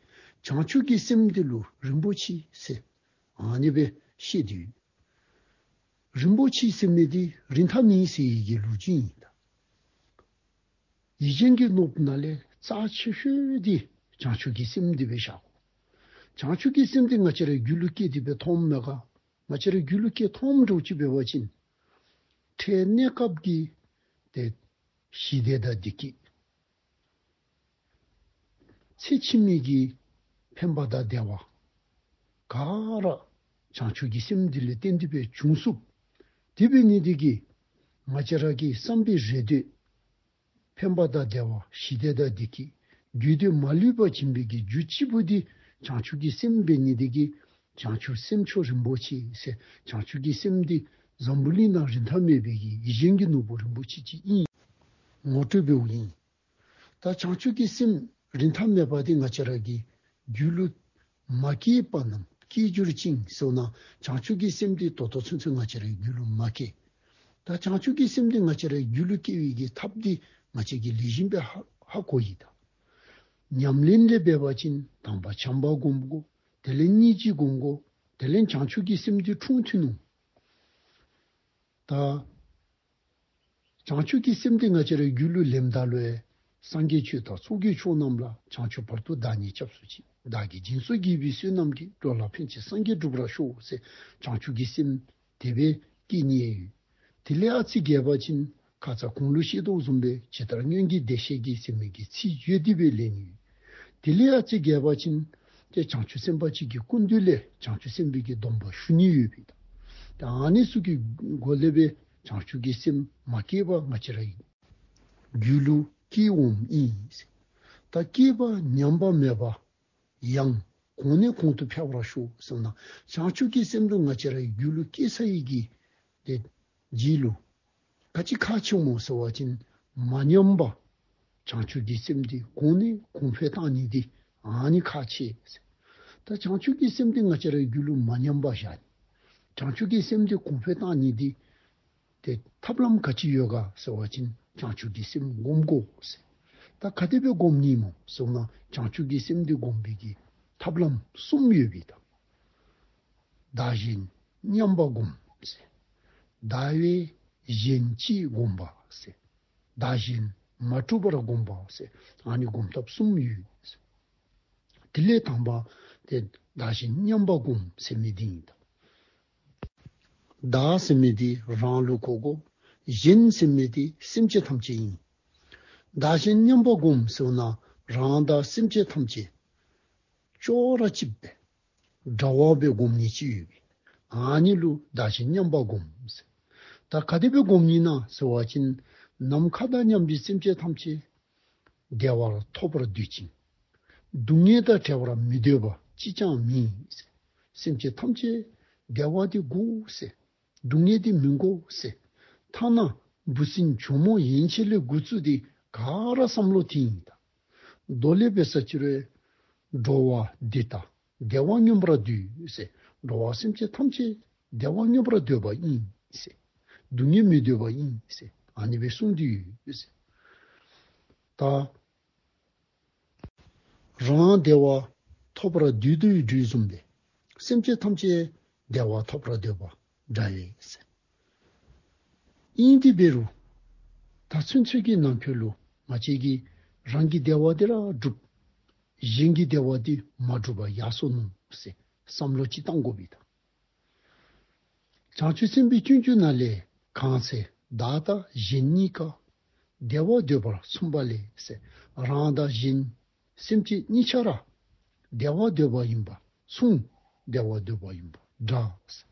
བྱང་ཆུབ་ཀྱི་སེམས་འདི་ལུ་རིན་པོ་ཆེ་ཟེར་ཨ་ནི་སྦེ་བཤད་དེ་ཡོད། རིན་པོ་ཆེ་ཟེར་མི་འདི་རིན་ཐང་མེད་ཟེར་བའི་གི་ལོ་རྒྱུས་ཨིན་ད། ཡིད་བཞིན་གྱི་ནོར་བུ་ནང་ལས་རྩ་ཆེ་ཤོས་འདི་བྱང་ཆུབ་ཀྱི་སེམས་འདི་སྦེ་བཞག་དགོ། བྱང་ཆུབ་ཀྱི་སེམས་འདི་ང་བཅས་རའི་རྒྱུད་ལུ་སྐྱེས་ཏེ་སྦེ་ཐོནམ་མས་ག། ང་བཅས་རའི་རྒྱུད་ལུ་སྐྱེས་ཐོནམ་འདྲཝ་ཅིག་འབད་བ་ཅིན་འཕྲལ་གནས་སྐབས་ཀྱི་ཏེ་ཞི་བདེ་དང་བདེ་སྐྱིད། ཚེ་ཕྱི་མའི་གི་ཕན་པ་དང་བདེ་བ་ག་ར་བྱང་ཆུབ་ཀྱི་སེམས་འདི་ལས་བརྟེན་ཏེ་སྦེ་འབྱུང་ཚུགས། དེ་འབད་ནི་འདི་གིས་ང་བཅས་ར་གི་བསམ་པའི་རེ་འདོད་ཕན་པ་དང་བདེ་བ་ཞི་བདེ་དང་བདེ་སྐྱིད་རྒྱུད་སྡེ་མ་ལུས་པ་སྦྱིན་པའི་གི་རྒྱུ་གཅིག་པུ་འདི་བྱང་ཆུབ་ཀྱི་སེམས་འབད་ནི་འདི་གིས་བྱང་ཆུབ་སེམས་མཆོག་རིན་པོ་ཆེ་ཟེར། བྱང་ཆུབ་ཀྱི་སེམས་འདི་འཛམ་བུ་གླིང་ནང་རིན་ཐང་མེད་པའི་གི་ཡིད་བཞིན་གྱི་ནོར་བུ་རིན་པོ་ཆེ་ཅིག་ཨིན། ངོ་སྤྲོད་འབདཝ་ཨིན། ད་བྱང་ཆུབ་ཀྱི་སེམས་རིན་ཐང་མེད་པ་འདི་ང་བཅས་ར་གི་རྒྱུད་ལུ་མ་སྐྱེས་པ་རྣམས་སྐྱེས་གྱུར་ཅིང་ཟེར་ན་བྱང་ཆུབ་ཀྱི་སེམས་འདི་ད་ལྟོ་ཚུན་ཚོད་ང་བཅས་ར་གི་རྒྱུད་ལུ་མ་སྐྱེས། ད་བྱང་ཆུབ་ཀྱི་སེམས་འདི་ང་བཅས་ར་གི་རྒྱུད་ལུ་སྐྱེ་བའི་གི་ཐབས་འདི་ང་བཅས་ཀྱིས་ལེགས་ཤོམ་སྦེ་ཧ་ཧ་གོ་ཡི་ད། ཉམས་ལེན་འདི་འབད་བ་ཅིན་དང་པ་བྱམས་པ་སྒོམ་དགོ། དེ་ལས་སྙིང་རྗེ་སྒོམ་དགོ། དེ་ལས་བྱང་ཆུབ་ཀྱི་སེམས་འདི་འཁྲུངས་ཐོན་ནུག། ད་བྱང་ཆུབ་ཀྱི་སེམས་འདི་ང་བཅས་རའི་རྒྱུད་ལུ་ལེནམ་ད་ལུ་སངས་རྒྱས་ཆོས་དང་ཚོགས་ཀྱི་མཆོག་རྣམས་ལ། བྱང་ཆུབ་བར་དུ་བདག་ཉིད་སྐྱབས་སུ་མཆི། བདག་གིས་སྦྱིན་སོགས་བགྱིས་པའི་བསོད་ནམས་ཀྱིས། འགྲོ་ལ་ཕན་ཕྱིར་སངས་རྒྱས་འགྲུབ་པར་ཤོག་ཟེར་བྱང་ཆུབ་ཀྱི་སེམས་དེ་སྦེ་བསྐྱེད་ནི་ཡོད། དེ་ལས་ཨ་ཙི་རྒས་པ་ཅིན་ཁ་ཙ་གོང་ལུ་བཤད་དོ་བཟུམ་སྦེ་ཇི་ལྟར་སྔོན་གྱི་བདེ་གཤེགས་ཀྱིས་ཟེར་མི་གི་ཚིག་བརྗོད་དེ་སྦེ་ལེན་ནི་ཡོད། དེ་ལས་ཨ་ཙི་རྒས་པ་ཅིན་ཏེ་བྱང་ཆུབ་སེམས་དཔའ་ཅིག་གི་སྐུ་མདུན་ལས་བྱང་ཆུབ་སེམས་དཔའི་གི་སྡོམ་པ་ཞུ་ནི་ཡོད་པས་ད། ད་ཨ་ནི་ཚུ་གི་སྒོ་ལས་སྦེ་བྱང་ཆུབ་ཀྱི་སེམས་མ་སྐྱེས་པ་ང་བཅས་རའི་རྒྱུད་ལུ་སྐྱེ་འོངམ་ཨིན། ད་སྐྱེས་པ་ཉམས་པ་མེད་པ་ཡང་གོང་ནས་གོང་དུ་འཕེལ་བར་ཤོག་ཟེར་ན་བྱང་ཆུབ་ཀྱི་སེམས་འདི་ང་བཅས་རའི་རྒྱུད་ལུ་སྐྱེས་ཚར་བའི་གི་ཏེ་རྗེས་ལུ་ག་ཅི་ཁག་ཆེ་སྨོ་ཟེར་བ་ཅིན་མ་ཉམས་པ་བྱང་ཆུབ་ཀྱི་སེམས་འདི་གོང་ནས་གོང་འཕེལ་བཏང་ནི་འདི་ཨ་ནི་ཁག་ཆེ་ཟེར། ད་བྱང་ཆུབ་ཀྱི་སེམས་འདི་ང་བཅས་རའི་རྒྱུད་ལུ་མ་ཉམས་པ་བཞག་ནི། བྱང་ཆུབ་ཀྱི་སེམས་འདི་གོང་འཕེལ་བཏང་ནི་འདི་ཏེ་ཐབས་ལམ་ག་ཅི་ཡོད་ག་ཟེར་བ་ཅིན་བྱང་ཆུབ་ཀྱི་སེམས་སྒོམ་དགོ་ཟེར། ད་ག་དེ་སྦེ་སྒོམ་ནི་སྨོ་ཟེར་ན་བྱང་ཆུབ་ཀྱི་སེམས་འདི་སྒོམ་པའི་གི་ཐབས་ལམ་གསུམ་ཡོད་པས་ད། བདག་གཞན་མཉམ་པ་སྒོམ་ཟེར། བདག་བས་གཞན་གཅེས་སྒོམ་པ་ཟེར། བདག་གཞན་མ་དཀྲུགས་པར་སྒོམ་པ་ཟེར། ཨ་ནི་སྒོམ་ཐབས་གསུམ་ཡོད་ཟེར། དེ་ལས་དང་པ་ཏེ་བདག་གཞན་མཉམ་པ་སྒོམ་ཟེར་མི་འདི་ཨིན་ད། བདག་ཟེར་མི་འདི་རང་ལུ་གོ་དགོ། གཞན་ཟེར་མི་འདི་སེམས་ཅན་ཐམས་ཅད་ཨིན། བདག་གཞན་མཉམ་པ་སྒོམ་ཟེར་ན་རང་དང་སེམས་ཅན་ཐམས་ཅད་ཅོག་ར་གཅིགཔ་སྦེ་འདྲ་བ་སྦེ་སྒོམ་ནི་ཅིག་ཡོད་པས། ཨ་ནི་ལུ་བདག་གཞན་མཉམ་པ་སྒོམ་ཟེར། ད་ག་དེ་སྦེ་སྒོམ་ནི་ན་ཟེར་བ་ཅིན་ནམ་མཁའ་དང་མཉམ་པའི་སེམས་ཅན་ཐམས་ཅད་བདེ་བ་ཐོབ་པར་འདོད་ཅིང་སྡུག་བསྔལ་དང་བྲལ་བར་མི་འདོད་པ་ཅིས་ཀྱང་མེད། སེམས་ཅན་ཐམས་ཅད་བདེ་བ་འདི་དགོ་ཟེར། སྡུག་བསྔལ་འདི་མི་དགོ་ཟེར། ཐ་ན་འབུ་སྲིན་ཇོ་མོ་ཡན་ཆད་ལས་འགོ་བཙུགས་ཏེ་ག་ར་བསམ་བློ་འདི་ཨིན་ད། མདོ་ལས་འབད་ས་ཅི་རུང་འགྲོ་བ་འདི་དག་བདེ་བ་མངོན་པར་འདོད་ཟེར། འགྲོ་བ་སེམས་ཅན་ཐམས་ཅད་བདེ་བ་མངོན་པར་འདོད་པ་ཨིན་ཟེར། སྡུག་བསྔལ་མི་འདོད་པ་ཨིན་ཟེར། ཨ་ནི་སྦེ་གསུངས་ཏེ་ཡོད་ཟེར། ད་རང་བདེ་བ་ཐོབ་པར་འདོད་དོ་ཡོད་དོ་བཟུམ་སྦེ་སེམས་ཅན་ཐམས་ཅད་བདེ་བ་ཐོབ་པར་འདོད་པ་འདྲ་བས་ཟེར། ཨིན་དེ་འབད་རུང་ད་ཚུན་ཚོད་ཀྱི་ནང་འཁོད་ལུ་ང་བཅས་ཀྱིས་རང་གི་བདེ་བ་འདི་ར་སྒྲུབ། གཞན་གྱི་བདེ་བ་འདི་མ་སྒྲུབ་པར་ཡར་སོ་ནུག་ཟེར་བསམ་བློ་ཅིག་བཏང་དགོ་པས་ད། བྱང་ཆུབ་སེམས་དཔའི་སྤྱོད་འཇུག་ནང་ལས་གང་ཚེ་བདག་དང་གཞན་གཉིས་ཀ་བདེ་བ་འདོད་པར་མཚུངས་པ་ལས་ཟེར། རང་དང་གཞན་སེམས་ཅན་གཉིས་ཆ་ར་བདེ་བ་འདོད་པ་ཡིན་པ་མཚུངས། བདེ་བ་འདོད་པ་ཡིན་པ་འདྲ་ཟེར།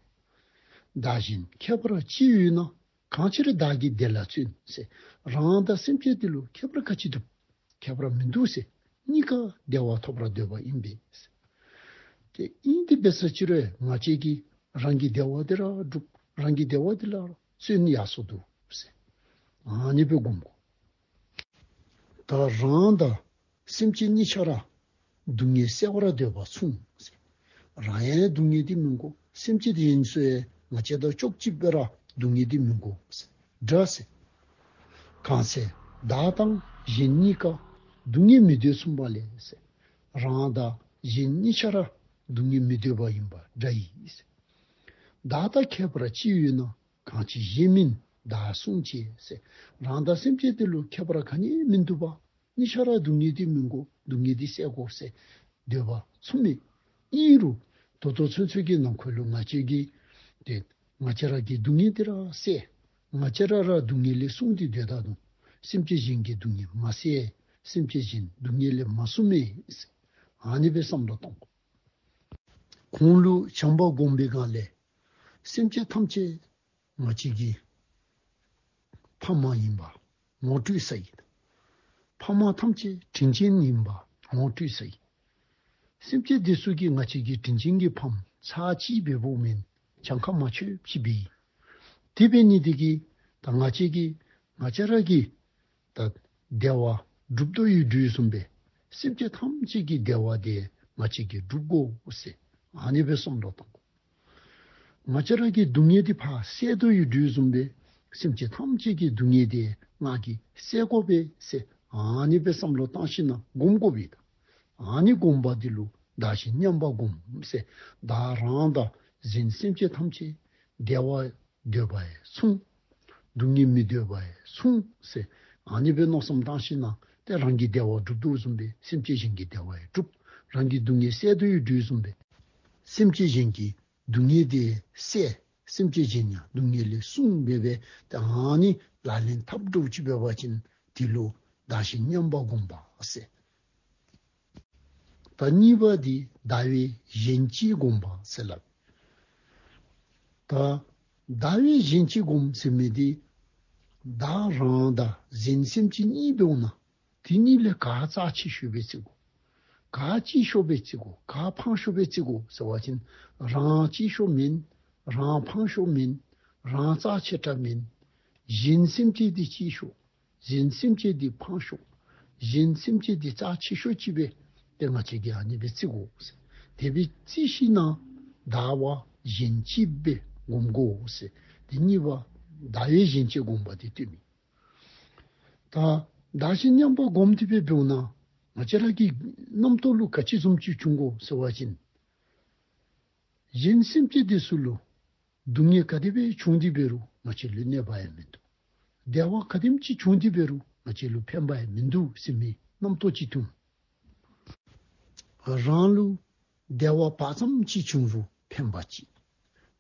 བདག་གཞན་ཁྱད་པར་ཅི་ཡོད་ན། གང་ཕྱིར་བདག་གི་བདེ་ལ་བརྩོན་ཟེར། རང་དང་སེམས་ཅན་དེ་ལུ་ཁྱད་པར་ག་ཅི་འདུག། ཁྱད་པར་མིན་འདུག་ཟེར། གཉིས་ཀ་བདེ་བ་ཐོབ་ར་འདོད་པ་ཨིན་པས་ཟེར། ཏེ་ཨིན་ཏེ་འབད་ས་ཅིག་རུང་ང་བཅས་ཀྱིས་རང་གི་བདེ་བ་འདི་ར་སྒྲུབ། རང་གི་བདེ་བ་འདི་ལུ་བརྩོན་ནི་ཡར་སོ་འདུག་ཟེར། ཨ་ནི་སྦེ་སྒོམ་དགོ། ད་རང་དང་སེམས་ཅན་གཉིས་ཆ་ར་སྡུག་བསྔལ་བསལ་བར་འདོད་པ་མཚུངས་ཟེར། རང་ཡང་སྡུག་བསྔལ་འདི་མི་དགོ། སེམས་ཅན་དེ་ཡིན་ཚུ་ཡང་ང་བཅས་དང་ཅོག་གཅིག་སྦེ་ར་སྡུག་བསྔལ་འདི་མི་དགོ་ཟེར། འདྲ་ཟེར། གང་ཚེ་བདག་དང་གཞན་གཉིས་ཀ། སྡུག་བསྔལ་མི་འདོད་མཚུངས་པ་ལས་ཟེར། རང་དང་གཞན་གཉིས་ཆ་ར་སྡུག་བསྔལ་མི་འདོད་པ་ཡིན་པ་འདྲ་ཡི་ཟེར། བདག་དང་ཁྱད་པར་ཅི་ཡོད་ན། གང་ཕྱིར་གཞན་མིན་བདག་བསྲུང་བྱེད་ཟེར། རང་དང་སེམས་ཅན་དེ་ལུ་ཁྱད་པར་ག་ནི་མིན་འདུག་པ། གཉིས་ཆ་ར་སྡུག་བསྔལ་འདི་མི་དགོ། སྡུག་བསྔལ་འདི་བསལ་དགོ་ཟེར་འདོད་པ་མཚུངས་མས། ཨིན་རུང་ད་ལྟོ་ཚུན་ཚོད་ཀྱི་ནང་འཁོད་ལུ་ང་བཅས་ཀྱིས་ཏེ་ང་བཅས་ར་གི་སྡུག་བསྔལ་འདི་ར་བསལ། ང་བཅས་ར་ར་སྡུག་བསྔལ་ལས་བསྲུང་སྟེ་སྡོད་ད་དོ། སེམས་ཅན་གཞན་གྱི་སྡུག་བསྔལ་མ་བསལ། སེམས་ཅན་གཞན་སྡུག་བསྔལ་ལས་མ་བསྲུང་མས་ཟེར། ཨ་ནི་སྦེ་བསམ་བློ་གཏང་དགོ། གོང་ལུ་བྱམས་པ་སྒོམ་པའི་སྒང་ལས་སེམས་ཅན་ཐམས་ཅད་ང་བཅས་ཀྱི་ཕ་མ་ཡིན་པ་ངོ་སྤྲོད་ཟེར་ཡི། ཕ་མ་ཐམས་ཅད་དྲིན་ཅན་ཡིན་པ་ངོ་སྤྲོད་ཟེར་ཡི། སེམས་ཅན་དེ་ཚུ་གིས་ང་བཅས་ཀྱི་དྲིན་ཅན་གྱི་ཕམ་ཚར་གཅིག་འབདཝ་མེན། གྱངས་ཁ་མ་ཆོདཔ་ཅིག་འབད་ཡི། དེ་འབད་ནི་དེ་གིས་ད་ང་བཅས་ཀྱིས་ང་བཅས་ར་གིས་ད་བདེ་བ་སྒྲུབ་དོ་ཡོད་དོ་བཟུམ་སྦེ་སེམས་ཅན་ཐམས་ཅད་ཀྱི་བདེ་བ་དེ་ང་བཅས་ཀྱིས་སྒྲུབ་དགོ་ཟེར། ཨ་ནི་སྦེ་བསམ་བློ་གཏང་དགོ། ང་བཅས་ར་གི་སྡུག་བསྔལ་འདི་ཕར་བསལ་དོ་ཡོད་དོ་བཟུམ་སྦེ་སེམས་ཅན་ཐམས་ཅད་ཀྱི་སྡུག་བསྔལ་དེ་ང་གིས་བསལ་དགོ་པས་ཟེར། ཨ་ནི་སྦེ་བསམ་བློ་བཏང་ཞིནམ་ལས་སྒོམ་དགོ་པས། ཨ་ནི་སྒོམ་པ་འདི་ལུ་བདག་གཞན་མཉམ་པ་སྒོམ་ཟེར། བདག་རང་དང་གཞན་སེམས་ཅན་ཐམས་ཅད་བདེ་བ་འདོད་པ་ཡང་མཚུངས། སྡུག་བསྔལ་མི་འདོད་པ་ཡང་མཚུངས་ཟེར། ཨ་ནི་སྦེ་མནོ་བསམ་བཏང་ཞིནམ་ལས་ཏེ་རང་གི་བདེ་བ་སྒྲུབ་དོ་བཟུམ་སྦེ་སེམས་ཅན་གཞན་གྱི་བདེ་བ་ཡང་སྒྲུབ། རང་གི་སྡུག་བསྔལ་བསལ་དོ་ཡོད་དོ་བཟུམ་སྦེ་སེམས་ཅན་གཞན་གྱི་སྡུག་བསྔལ་དེ་བསལ། སེམས་ཅན་གཞན་ཡང་སྡུག་བསྔལ་ལས་བསྲུང་འབད་བའི་ཏེ་ཨ་ནི་ལག་ལེན་འཐབ་འགྱོ་ཅི་འབད་བ་ཅིན་དེ་ལུ་བདག་གཞན་མཉམ་པ་སྒོམ་པ་ཟེར། ད་གཉིས་པ་འདི་བདག་བས་གཞན་གཅེས་སྒོམ་པ་ཟེར་སླབ། ད་བདག་བས་གཞན་གཅེས་སྒོམ་ཟེར་མི་འདི་བདག་རང་དང་གཞན་སེམས་ཅན་གཉིས་འབདཝ་ད་དེ་གཉིས་ལས་ག་རྩ་ཆེ་ཤོས་སྦེ་བརྩི་དགོ། ག་གཅེས་ཤོས་སྦེ་བརྩི་དགོ། ག་ཕངས་ཤོས་སྦེ་བརྩི་དགོ་ཟེར་བ་ཅིན་རང་གཅེས་ཤོས་མེན། རང་ཕངས་ཤོས་མེན། རང་རྩ་ཆེ་དྲགས་མེན། གཞན་སེམས་ཅན་འདི་གཅེས་ཤོས། གཞན་སེམས་ཅན་འདི་ཕངས་ཤོས། གཞན་སེམས་ཅན་འདི་རྩ་ཆེ་ཤོས་ཅིག་སྦེ་ཏེ་ང་བཅས་ཀྱིས་ཨ་ནི་སྦེ་བརྩི་དགོ། དེ་སྦེ་བརྩི་ཞིནམ་ལས་བདག་བས་གཞན་གཅེས་སྦེ་སྒོམ་དགོ་ཟེར། དེ་གཉིས་པ་བདག་བས་གཞན་གཅེས་སྒོམ་པ་དེ་སྟོནམ་ཨིན། ད་བདག་གཞན་མཉམ་པ་སྒོམ་སྟེ་སྦེ་འབདཝ་ད་ང་བཅས་ར་གི་རྣམ་རྟོག་ལུ་ག་ཅི་བཟུམ་ཅིག་འབྱུང་དགོ་ཟེར་བ་ཅིན་གཞན་སེམས་ཅན་དེ་ཚུ་ལུ་སྡུག་བསྔལ་ག་དེ་སྦེ་བྱུང་སྟེ་འབད་རུང་ང་བཅས་ལུ་གནོད་པ་ཡང་མིན་འདུག། བདེ་བ་ག་དེམ་ཅིག་བྱུང་སྟེ་འབད་རུང་ང་བཅས་ལུ་ཕན་པ་ཡང་མིན་འདུག་ཟེར་མི་རྣམ་རྟོག་ཅིག་འཐོན། རང་ལུ་བདེ་བ་བག་ཙམ་ཅིག་བྱུང་རུང་ཕན་པ་ཅིག།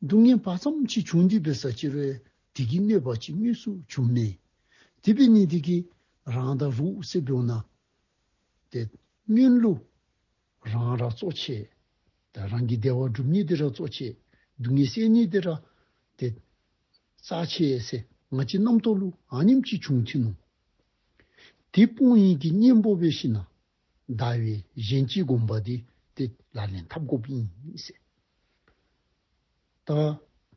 སྡུག་བསྔལ་བག་ཙམ་ཅིག་བྱུང་སྟེ་འབད་ས་ཅིག་རུང་དེ་གི་གནོད་པ་ཅིག་དངོས་སུ་འབྱུངམ་མས། དེ་འབད་ནི་དེ་གིས་རང་དང་རོགས་ཟེར་འབདཝ་ད་ཏེ་སྔོན་ལུ་རང་ར་གཙོ་ཆེ། ད་རང་གི་བདེ་བ་སྒྲུབ་ནི་དེ་ར་གཙོ་ཆེ། སྡུག་བསྔལ་བསལ་ནི་དེ་ར་ཏེ་རྩ་ཆེ་ཟེར་ང་བཅས་རྣམ་རྟོག་ལུ་ཨ་ནེམ་ཅིག་འབྱུང་ཅི་ནུག། དེ་སྤོང་ནི་གི་གཉེན་པོ་འབད་ཞིནམ་ལས་བདག་བས་གཞན་གཅེས་སྒོམ་པ་འདི་ཏེ་ལག་ལེན་འཐབ་དགོཔ་ཨིན་ཟེར། ད་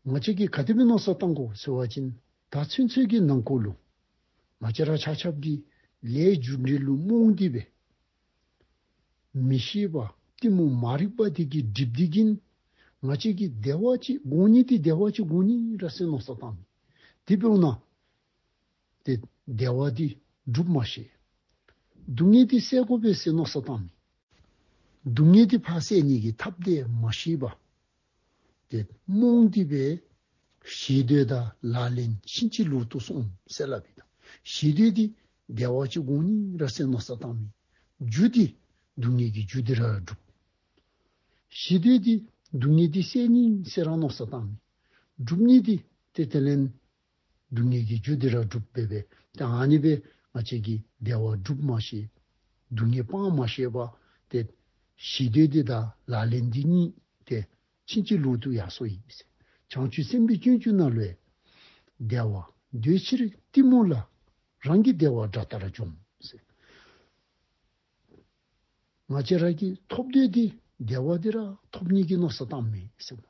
ང་བཅས་ཀྱིས་ག་དེ་སྦེ་མནོ་བསམ་བཏང་དགོ་ཟེར་བ་ཅིན་ད་ཚུན་ཚོད་ཀྱི་ནང་འཁོད་ལུ་ང་བཅས་ར་ཆ་ཁྱབ་ཀྱིས་ལས་རྒྱུ་འབྲས་ལུ་རྨོངས་ཏེ་སྦེ་མི་ཤེས་པ་གཏི་མུག་མ་རིག་པ་དེ་གིས་སྒྲིབ་སྟེ་གིས་ང་བཅས་ཀྱིས་བདེ་བ་ཅིག་དགོ་ནི་དེ་བདེ་བ་ཅིག་དགོ་ནི་ར་ཟེར་མནོ་བསམ་བཏང་མི། དེ་འབདཝ་ད་ཏེ་བདེ་བ་འདི་སྒྲུབ་མ་ཤེས། སྡུག་བསྔལ་འདི་བསལ་དགོ་པས་ཟེར་མནོ་བསམ་བཏང་མི། སྡུག་བསྔལ་འདི་ཕར་བསལ་ནི་གི་ཐབས་དེ་མ་ཤེས་པར་ཏེ་རྨོངས་ཏེ་སྦེ་ཞེ་འདོད་དང་ལག་ལེན་ཕྱིན་ཅི་ལོག་ཏུ་སོང་ཟེར་སླབ་ཨིན། ད་ཞེ་འདོད་འདི་བདེ་བ་ཅིག་དགོ་ནི་ར་ཟེར་མནོ་བསམ་བཏང་མི། རྒྱུ་འདི་སྡུག་བསྔལ་གྱི་རྒྱུ་འདི་ར་སྒྲུབ། ཞེ་འདོད་འདི་སྡུག་བསྔལ་འདི་བསལ་ནི་ཟེར་ར་མནོ་བསམ་བཏང་མི། སྒྲུབ་ནི་འདི་ཏེ་དེ་ལས་སྡུག་བསྔལ་གྱི་རྒྱུ་འདི་ར་སྒྲུབ་འབད་བས། ཏེ་ཨ་ནི་སྦེ་ང་བཅས་ཀྱིས་བདེ་བ་སྒྲུབ་མ་ཤེས། སྡུག་བསྔལ་སྤང་མ་ཤེས་པར་ཏེ་ཞེ་འདོད་འདི་དང་ལག་ལེན་འདི་གཉིས་ཏེ་ཕྱིན་ཅི་ལོག་ཏུ་ཡར་སོང་ཡི་ཟེར། བྱང་ཆུབ་སེམས་དཔའི་སྤྱོད་འཇུག་ནང་ལུ་ཡང་བདེ་བ་འདོད་ཕྱིར་གཏི་མུག་ལ། རང་གི་བདེ་བ་དགྲ་ལྟར་འཇོམས་ཟེར། ང་བཅས་ར་གིས་ཐོབ་འདོད་དེ་བདེ་བ་དེ་ར་ཐོབ་ནི་གི་མནོ་བསམ་བཏངམ་མས་ཟེར།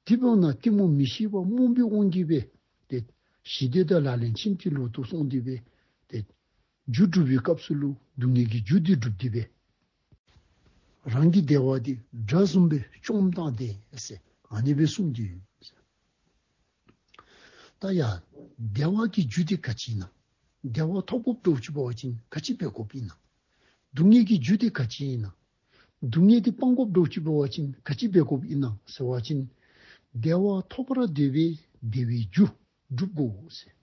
དེ་འབདཝ་ད་གཏི་མུག་མི་ཤེས་པ་རྨོངས་པའི་དབང་གིས་སྦེ་ཏེ་ཞི་བདེ་དང་ལག་ལེན་ཕྱིན་ཅི་ལོག་ཏུ་སོང་སྟེ་སྦེ་ཏེ་རྒྱུ་སྒྲུབ་པའི་སྐབས་སུ་ལུ་སྡུག་བསྔལ་གྱི་རྒྱུ་དེ་སྒྲུབ་སྟེ་སྦེ་རང་གི་བདེ་བ་དེ་དགྲ་བཟུམ་སྦེ་བཅོམ་བཏང་སྟེ་ཟེར་ཨ་ནི་སྦེ་གསུངས་ཏེ་ཡོད། ད་ཡ་བདེ་བ་གི་རྒྱུ་དེ་ག་ཅི་ཨིན་ན། བདེ་བ་ཐོབ་དགོཔ་འདྲཝ་ཅིག་འབད་བ་ཅིན་ག་ཅི་འབད་དགོཔ་ཨིན་ན། སྡུག་བསྔལ་གྱི་རྒྱུ་དེ་ག་ཅི་ཨིན་ན། སྡུག་བསྔལ་དེ་སྤང་དགོཔ་འདྲཝ་ཅིག་འབད་བ་ཅིན་ག་ཅི་འབད་དགོཔ་ཨིན་ན་ཟེར་བ་ཅིན། བདེ་བ་ཐོབ་པར་འདོད་པས་བདེ་བའི་རྒྱུ་སྒྲུབ་དགོ་ཟེར།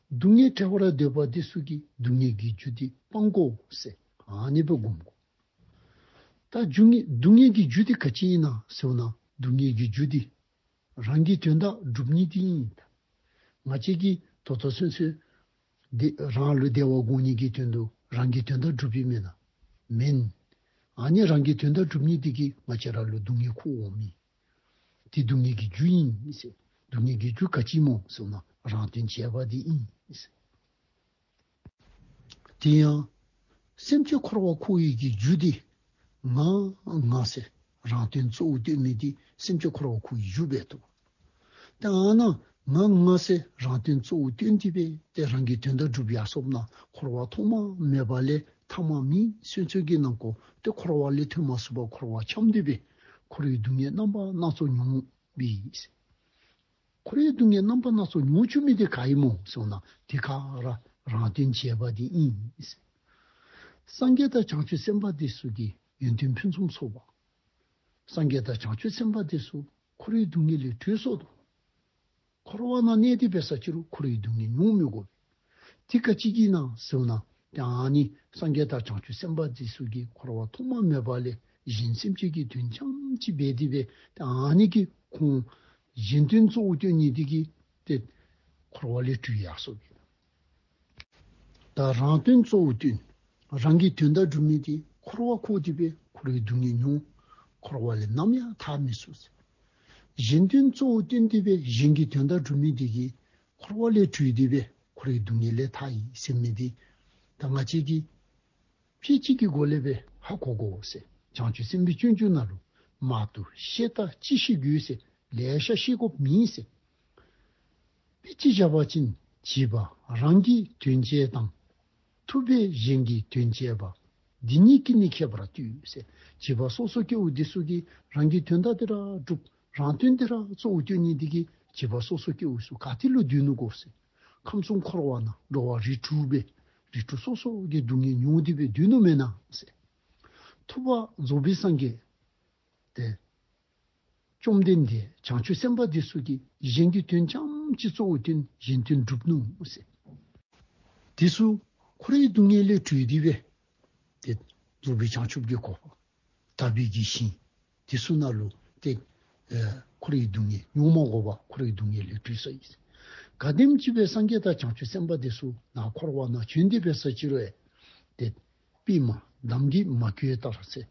སྡུག་བསྔལ་བྲལ་བར་འདོད་པ་དེ་ཚུ་གིས་སྡུག་བསྔལ་གྱི་རྒྱུ་དེ་སྤང་དགོ་ཟེར་ཨ་ནི་སྦེ་སྒོམ་དགོ། ད་སྡུག་བསྔལ་སྡུག་བསྔལ་གྱི་རྒྱུ་དེ་ག་ཅི་ཨིན་ན་ཟེར་བ་ན་སྡུག་བསྔལ་གྱི་རྒྱུ་དེ་རང་གི་དོན་དག་སྒྲུབ་ནི་དེ་ཨིན། ང་བཅས་ཀྱིས་ད་ལྟོ་ཚུན་ཚོད་དེ་རང་ལུ་བདེ་བ་དགོ་ནི་གི་དོན་དུ་རང་གི་དོན་དག་སྒྲུབ་པའི་མེན་ན། མེན། ཨ་ནི་རང་གི་དོན་དག་སྒྲུབ་ནི་དེ་གིས་ང་བཅས་ར་ལུ་སྡུག་བསྔལ་འཁོར་འོང་མི་དེ་སྡུག་བསྔལ་གྱི་རྒྱུ་ཨིན་ཟེར། སྡུག་བསྔལ་གྱི་རྒྱུ་ག་ཅི་སྨོ་ཟེར་ན་རང་དོན་བྱེད་པ་དེ་ཨིན་ཟེར། དེ་ཡང་སེམས་ཅན་འཁོར་བ་འཁོར་བའི་གི་རྒྱུ་དེ་ང་ང་ཟེར་རང་དོན་གཙོ་བོ་བཏོན་མི་དེ་སེམས་ཅན་འཁོར་བ་འཁོར་བའི་རྒྱུ་སྦེ་འདུག། ཏེ་ཨ་ནཱ་ང་ང་ཟེར་རང་དོན་གཙོ་བོ་བཏོན་ཏེ་སྦེ་ཏེ་རང་གི་དོན་དག་སྒྲུབ་ཡར་སོཔ་ན་འཁོར་བ་ཐོག་མ་མེད་པ་ལས་ཐ་མ་མེད་ཚུན་ཚོད་ཀྱི་ནང་འཁོད་ཏེ་འཁོར་བ་ལས་ཐོན་མ་ཚུགས་པར་འཁོར་བ་འཁྱམས་ཏེ་སྦེ་འཁོར་བའི་སྡུག་བསྔལ་རྣམ་པ་སྣ་ཚོགས་མྱོང་བའི་འཁོར་བའི་སྡུག་བསྔལ་རྣམ་པ་སྣ་ཚོགས་མྱོང་བཅུག་མི་དེ་ག་ཨིན་སྨོ་ཟེར་ན་དེ་ག་ར་རང་དོན་བྱེད་པ་དེ་ཨིན། སངས་རྒྱས་དང་བྱང་ཆུབ་སེམས་དཔའ་དེ་ཚུ་གིས་ཡོན་ཏན་ཕུན་སུམ་ཚོགས་པ། སངས་རྒྱས་དང་བྱང་ཆུབ་སེམས་དཔའ་དེ་ཚུ་འཁོར་བའི་སྡུག་བསྔལ་ལས་གྲོལ་སོ་ནུག། འཁོར་བ་ནང་གནས་ཏེ་འབད་ས་ཅི་རུང་འཁོར་བའི་སྡུག་བསྔལ་མྱོང་མི་དགོ་པས། དེ་ག་ཅི་གིས་ཨིན་ན་ཟེར་ན་ཏེ་ཨ་ནི་སངས་རྒྱས་དང་བྱང་ཆུབ་སེམས་དཔའ་དེ་ཚུ་གིས་འཁོར་བ་ཐོག་མ་མེད་པ་ལས་གཞན་སེམས་ཅན་གྱི་དོན་རྐྱངམ་ཅིག་འབད་དེ་སྦེ་ཏེ་ཨ་ནི་གིས་ཁོང་གཞན་དོན་གཙོ་བོ་བཏོན་ནི་དེ་གིས་ཏེ་འཁོར་བ་ལས་གྲོལ་ཡར་སོ་ཡི། ད་རང་དོན་གཙོ་བོ་བཏོན་རང་གི་དོན་དག་སྒྲུབ་མི་དེ་འཁོར་བ་འཁོར་ཏེ་སྦེ་འཁོར་བའི་སྡུག་བསྔལ་མྱོང་། འཁོར་བ་ལས་ནམ་ཡང་ཐར་མི་ཚུགས་ཟེར། གཞན་དོན་གཙོ་བོ་བཏོན་ཏེ་སྦེ་གཞན་གྱི་དོན་དག་སྒྲུབ་མི་དེ་གིས་འཁོར་བ་ལས་གྲོལ་ཏེ་སྦེ་འཁོར་བའི་སྡུག་བསྔལ་ལས་ཐར་ཡི་ཟེར་མི་དེ་ད་ང་བཅས་ཀྱིས་དཔེ་ཅིག་གི་སྒོ་ལས་སྦེ་ཧ་གོ་དགོ་ཟེར། བྱང་ཆུབ་སེམས་དཔའི་སྤྱོད་འཇུག་ནང་ལུ་མང་དུ་བཤད་དང་ཅི་ཤེས་དགོས་ཟེར། ལེ་ཤ་བཤད་དགོཔ་མེད་ཟེར། དཔེ་ཅིག་བཞག་པ་ཅིན་བྱིས་པ་རང་གི་དོན་བྱེད་དང་། ཐུབ་པས་གཞན་གྱི་དོན་བྱེད་པ། འདི་གཉིས་ཀྱི་ནི་ཁྱད་པར་ལྟོས་ཟེར། བྱིས་པ་སོ་སོ་སྐྱེ་བོ་འདི་ཚུ་གིས་རང་གི་དོན་དག་དེ་ར་སྒྲུབ། རང་དོན་དེ་ར་གཙོ་བོ་བཏོན་ནི་དེ་གིས་བྱིས་པ་སོ་སོ་སྐྱེ་བོ་ཚུ་ག་ཏེ་ལུ་སྡོད་ནུག་གོ་ཟེར། ཁམས་གསུམ་འཁོར་བ་ནང་འགྲོ་བ་རིགས་དྲུག་སྦེ་རིགས་དྲུག་སོ་སོ་གི་སྡུག་བསྔལ་མྱོང་སྟེ་སྦེ་སྡོད་ནུག་མེན་ན་ཟེར། ཐུབ་པ་རྫོགས་པའི་སངས་རྒྱས་ཏེ་བཅོམ་ལྡན་འདས་བྱང་ཆུབ་སེམས་དཔའ་འདི་ཚུ་གིས་གཞན་གྱི་དོན་རྐྱངམ་ཅིག་གཙོ་བོ་བཏོན་གཞན་དོན་སྒྲུབ་ནུག་ཟེར། འདི་ཚུ་འཁོར་བའི་སྡུག་བསྔལ་ལས་གྲོལ་ཏེ་སྦེ་ཏེ་རྫོགས་པའི་བྱང་ཆུབ་ཀྱི་གོ་འཕང་དག་པའི་གི་ཞིང་འདི་ཚུ་ནང་ལུ་ཏེ་ཨེ་འཁོར་བའི་སྡུག་བསྔལ་མྱོང་མ་དགོ་པར་འཁོར་བའི་སྡུག་བསྔལ་ལས་གྲོལ་ས་ཨིན། ག་དེམ་ཅིག་སྦེ་སངས་རྒྱས་དང་བྱང་ཆུབ་སེམས་དཔའ་འདི་ཚུ་ནཱ་འཁོར་བ་ནང་བྱོན་ཏེ་འབད་ས་ཅི་རུང་ཨེ་ཏེ་པདྨ་འདམ་གྱིས་མ་གོས་ལྟར་ཟེར།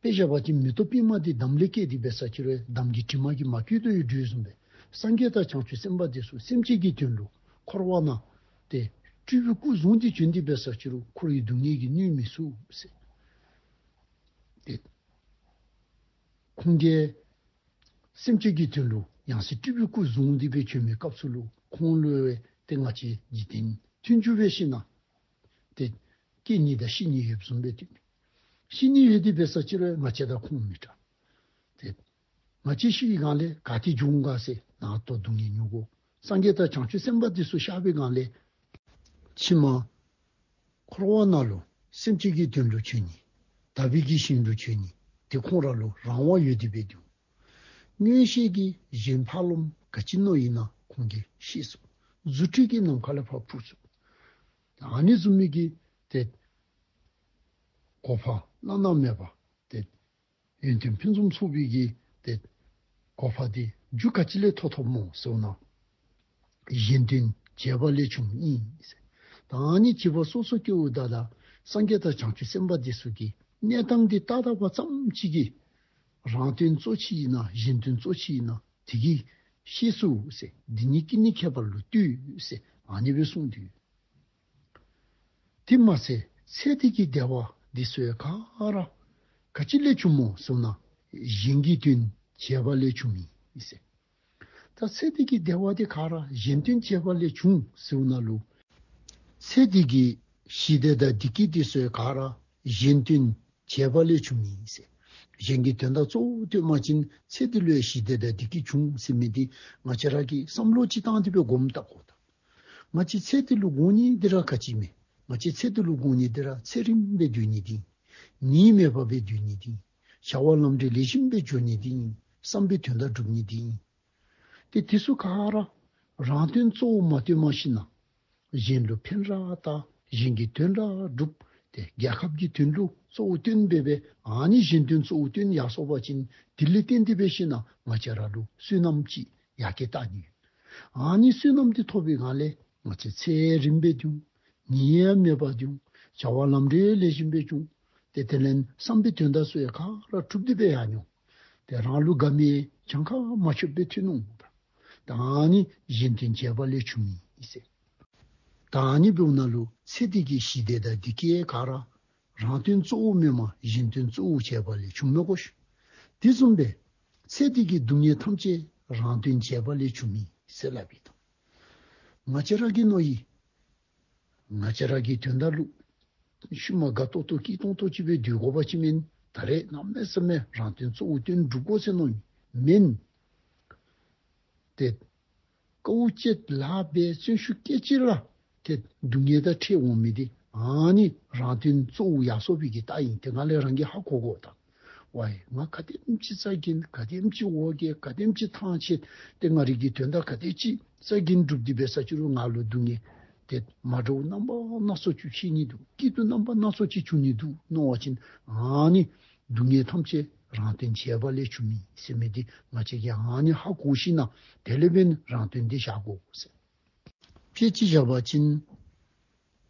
དཔེ་བཞག་པ་ཅིན་མེ་ཏོག་པདྨ་འདི་འདམ་ལས་སྐྱེས་ཏེ་འབད་ས་ཅི་རུང་འདམ་གྱི་དྲི་མ་གིས་མ་གོས་དོ་ཡོད་དོ་བཟུམ་སྦེ་སངས་རྒྱས་དང་བྱང་ཆུབ་སེམས་དཔའ་འདི་ཚུ་སེམས་ཅན་གྱི་དོན་ལུ་འཁོར་བ་ནང་ཏེ་སྤྲུལ་པའི་སྐུ་བཟུང་སྟེ་བྱོན་ཏེ་འབད་ས་ཅི་རུང་འཁོར་བའི་སྡུག་བསྔལ་གྱིས་གནོད་མི་ཚུགས་ཟེར། ཏེ་ཁོང་གིས་སེམས་ཅན་གྱི་དོན་ལུ་ཡང་སྲིད་སྤྲུལ་པའི་སྐུ་བཟུང་སྟེ་སྦེ་བྱོན་མི་སྐབས་སུ་ལུ་ཁོང་ལུ་ཏེ་ང་བཅས་འཇིག་རྟེན་མཐུན་འཇུག་འབད་ཞིན་ན་ཏེ་སྐྱེ་ནི་དང་ཤི་ནི་ཡོདཔ་བཟུམ་སྦེ་ཏེ་ཤི་ནི་ཡོད་དེ་འབད་ས་ཅི་རུང་ང་བཅས་དང་ཁོང་མི་འདྲ། ཏེ་ང་བཅས་ཤི་བའི་སྒང་ལས་ག་ཏེ་འགྱོ་འོང་ག་ཟེར་ནཱ་ལྟོ་སྡུག་བསྔལ་མྱོང་དགོ། སངས་རྒྱས་དང་བྱང་ཆུབ་སེམས་དཔའ་འདི་ཚུ་གཤགས་པའི་སྒང་ལས་ཕྱི་མ་འཁོར་བ་ནང་ལུ་སེམས་ཅན་གྱི་དོན་ལུ་བྱོན་ནི་དག་པའི་གི་ཞིང་ལུ་བྱོན་ནི་དེ་ཁོང་ར་ལུ་རང་དབང་ཡོད་དེ་འབད་དོ། མངོན་ཤེས་ཀྱིས་གཞན་ཕར་ལོགམ་ག་ཅི་མནོ་ཡི་ན་ཁོང་གིས་ཤེས་ཚུགས། རྫུ་འཕྲུལ་གྱིས་ནམ་མཁའ་ལས་ཕར་འཕུར་ཚུགས། ཨ་ནི་བཟུམ་མའི་གི་ཏེ་གོ་འཕང་བླ་ན་མེད་པ་ཏེ་ཡོན་ཏན་ཕུན་སུམ་ཚོགས་པའི་གི་ཏེ་གོ་འཕང་དེ་རྒྱུ་ག་ཅི་ལས་ཐོབ་ཐོབ་སྨོ་ཟེར་ན་གཞན་དོན་བྱས་པ་ལས་བྱུངམ་ཨིན། ད་ཨ་ནི་བྱིས་པ་སོ་སོ་སྐྱེ་བོ་དག་ལ་སངས་རྒྱས་དང་བྱང་ཆུབ་སེམས་དཔའ་འདི་ཚུ་གིས་གནས་སྟངས་འདི་བལྟ་བལྟ་བ་ཙམ་ཅིག་གིས་རང་དོན་གཙོ་ཆེ་ཨིན་ན་གཞན་དོན་གཙོ་ཆེ་ཨིན་ན་དེ་གིས་ཤེས་ཚུགས་ཟེར། འདི་གཉིས་ཀྱི་ནི་ཁྱད་པར་ལུ་ལྟོས་ཟེར་ཨ་ནི་སྦེ་གསུངས་ཏེ་ཡོད། དེ་མ་ཚད་ཚེ་འདི་གི་བདེ་བ་འདི་ཚུ་ཡང་ག་ར་ ག་ཅི་ལས་བྱུངམ་སྨོ་ཟེར་ན། གཞན་གྱི་དོན་བྱས་པ་ལས་བྱུངམ་ཨིན་ཟེར། ད་ཚེ་འདི་གི་བདེ་བ་འདི་ག་ར་གཞན་དོན་བྱས་པ་ལས་བྱུང་ཟེར་ན་ལུ། ཚེ་འདི་གི་ཞི་བདེ་དང་བདེ་སྐྱིད་འདི་ཚུ་ག་ར་གཞན་དོན་བྱས་པ་ལས་བྱུངམ་ཨིན་ཟེར། གཞན་གྱི་དོན་དག་གཙོ་བོ་བཏོན་པ་ཅིན་ཚེ་འདི་ལུ་ཡང་ཞི་བདེ་དང་བདེ་སྐྱིད་བྱུང་ཟེར་མི་འདི་ང་བཅས་ར་གིས་བསམ་བློ་ཅིག་བཏང་སྟེ་སྦེ་སྒོམ་བལྟ་དགོ་ད། ང་བཅས་ཚེ་འདི་ལུ་དགོ་ནི་འདི་ར་ག་ཅི་མས། ང་བཅས་ཚེ་འདི་ལུ་དགོ་ནི་འདི་ར་ཚེ་རིངམ་སྦེ་སྡོད་ནི་འདི་ཨིན། ནད་མེད་པར་སྦེ་སྡོད་ནི་འདི་ཨིན། བྱ་བ་ལམ་འགྲོ་ལེགས་ཤོམ་སྦེ་འགྱོ་ནི་འདི་ཨིན། བསམ་པའི་དོན་དག་འགྲུབ་ནི་འདི་ཨིན། ཏེ་དེ་ཚུ་ག་ར་རང་དོན་གཙོ་བོ་མ་བཏོན་པར་ཞིན་ན་གཞན་ལུ་ཕན་ར་བཏགས། གཞན་གྱི་དོན་ར་སྒྲུབ། ཏེ་རྒྱལ་ཁབ་ཀྱི་དོན་ལུ་གཙོ་བོ་བཏོན་སྦེ་སྦེ་ཨ་ནི་གཞན་དོན་གཙོ་བོ་བཏོན་ཡར་སོང་པ་ཅིན་དེ་ལས་བརྟེན་ཏེ་འབད་ཞིན་ན་ང་བཅས་ར་ལུ་བསོད་ནམས་ཅིག་ཡར་རྒྱས་བཏང་ནི་ཡོད། ཨ་ནི་བསོད་ནམས་འདི་ཐོབ་པའི་སྒང་ལས་ང་བཅས་ཚེ་རིངམ་སྦེ་སྡོད་འོང་། ནད་ཡང་མེད་པར་སྡོད་འོང་། བྱ་བ་ལམ་འགྲོ་ལེགས་ཤོམ་སྦེ་འགྱོ་འོང་། ཏེ་དེ་ལས་བསམ་པའི་དོན་དག་ཚུ་ཡང་ག་ར་གྲུབ་སྟེ་སྦེ་ཡར་འགྱོ་འོང་། ཏེ་རང་ལུ་དགའ་མི་གྱངས་ཁ་མ་ཆོདཔ་སྦེ་ཐོན་འོང་། ད་ཨ་ནི་གཞན་དོན་བྱས་པ་ལས་བྱུངམ་ཨིན་ཟེར། ད་ཨ་ནི་འབདཝ་ད་ལུ་ཚེ་འདི་གི་ཞི་བདེ་དང་བདེ་སྐྱིད་ག་ར་རང་དོན་གཙོ་བོ་མེན་པར་གཞན་དོན་གཙོ་བོ་བྱས་པ་ལས་བྱུངམ་མས་གོ་ཤིག། དེ་བཟུམ་སྦེ་ཚེ་འདི་གི་སྡུག་བསྔལ་ཐམས་ཅད་རང་དོན་བྱས་པ་ལས་བྱུངམ་ཨིན་ཟེར་སླབ་ཨིན། ད་ང་བཅས་ར་གི་མནོ་ཡི། ང་བཅས་ར་གི་དོན་དག་ལུ་ཤུལ་མ་དགའ་ཏོག་ཏོ་སྐྱིད་ཏོང་ཏོ་ཅིག་སྦེ་སྡོད་དགོ་པ་ཅིན་མེན། ད་རེས་གནམ་མེད་ས་མེད་རང་དོན་གཙོ་བོ་བཏོན་སྒྲུབ་དགོ་ཟེར་མནོ་ནི་མེན། ཏེ་དཀའཝ་སྤྱད་ལཱ་འབད་བརྩོན་ཤུགས་བསྐྱེད་ཅི་ར་ཏེ་སྡུག་བསྔལ་དང་འཕྲད་འོང་མི་འདི་ཨ་ནི་རང་དོན་གཙོ་བོ་ཡར་སོང་བའི་གི་རྟགས་ཨིན། དེ་སྒང་ལས་རང་གིས་ཧ་གོ་དགོ་ད། ཝའི་ང་ག་དེམ་ཅིག་རྩ་འགེངས། ག་དེམ་ཅིག་འོ་བརྒྱལ། ག་དེམ་ཅིག་ཐང་ཆད། ཏེ་ང་རའི་གི་དོན་དག་ག་དེ་ཅིག་རྩ་འགེངས་སྒྲུབ་སྟེ་འབད་ས་ཅིག་རུང་ང་ལུ་སྡུག་བསྔལ་ཏེ་མ་འདྲཝ་རྣམ་པ་སྣ་ཚོགས་ཅིག་འཕྱད་ནི་འདུག། སྐྱིད་སྡུག་རྣམ་པ་སྣ་ཚོགས་ཅིག་འབྱུང་ནི་འདུག་མནོ་བ་ཅིན་ཨ་ནི་སྡུག་བསྔལ་ཐམས་ཅད་རང་དོན་བྱས་པ་ལས་བྱུངམ་ཨིན་ཟེར་མི་འདི་ང་བཅས་ཀྱིས་ཨ་ནི་ཧ་གོ་ཞིན་ན་དེ་ལས་འབདན་རང་དོན་འདི་བཞག་དགོ་ཟེར། དཔེ་ཅིག་བཞག་པ་ཅིན་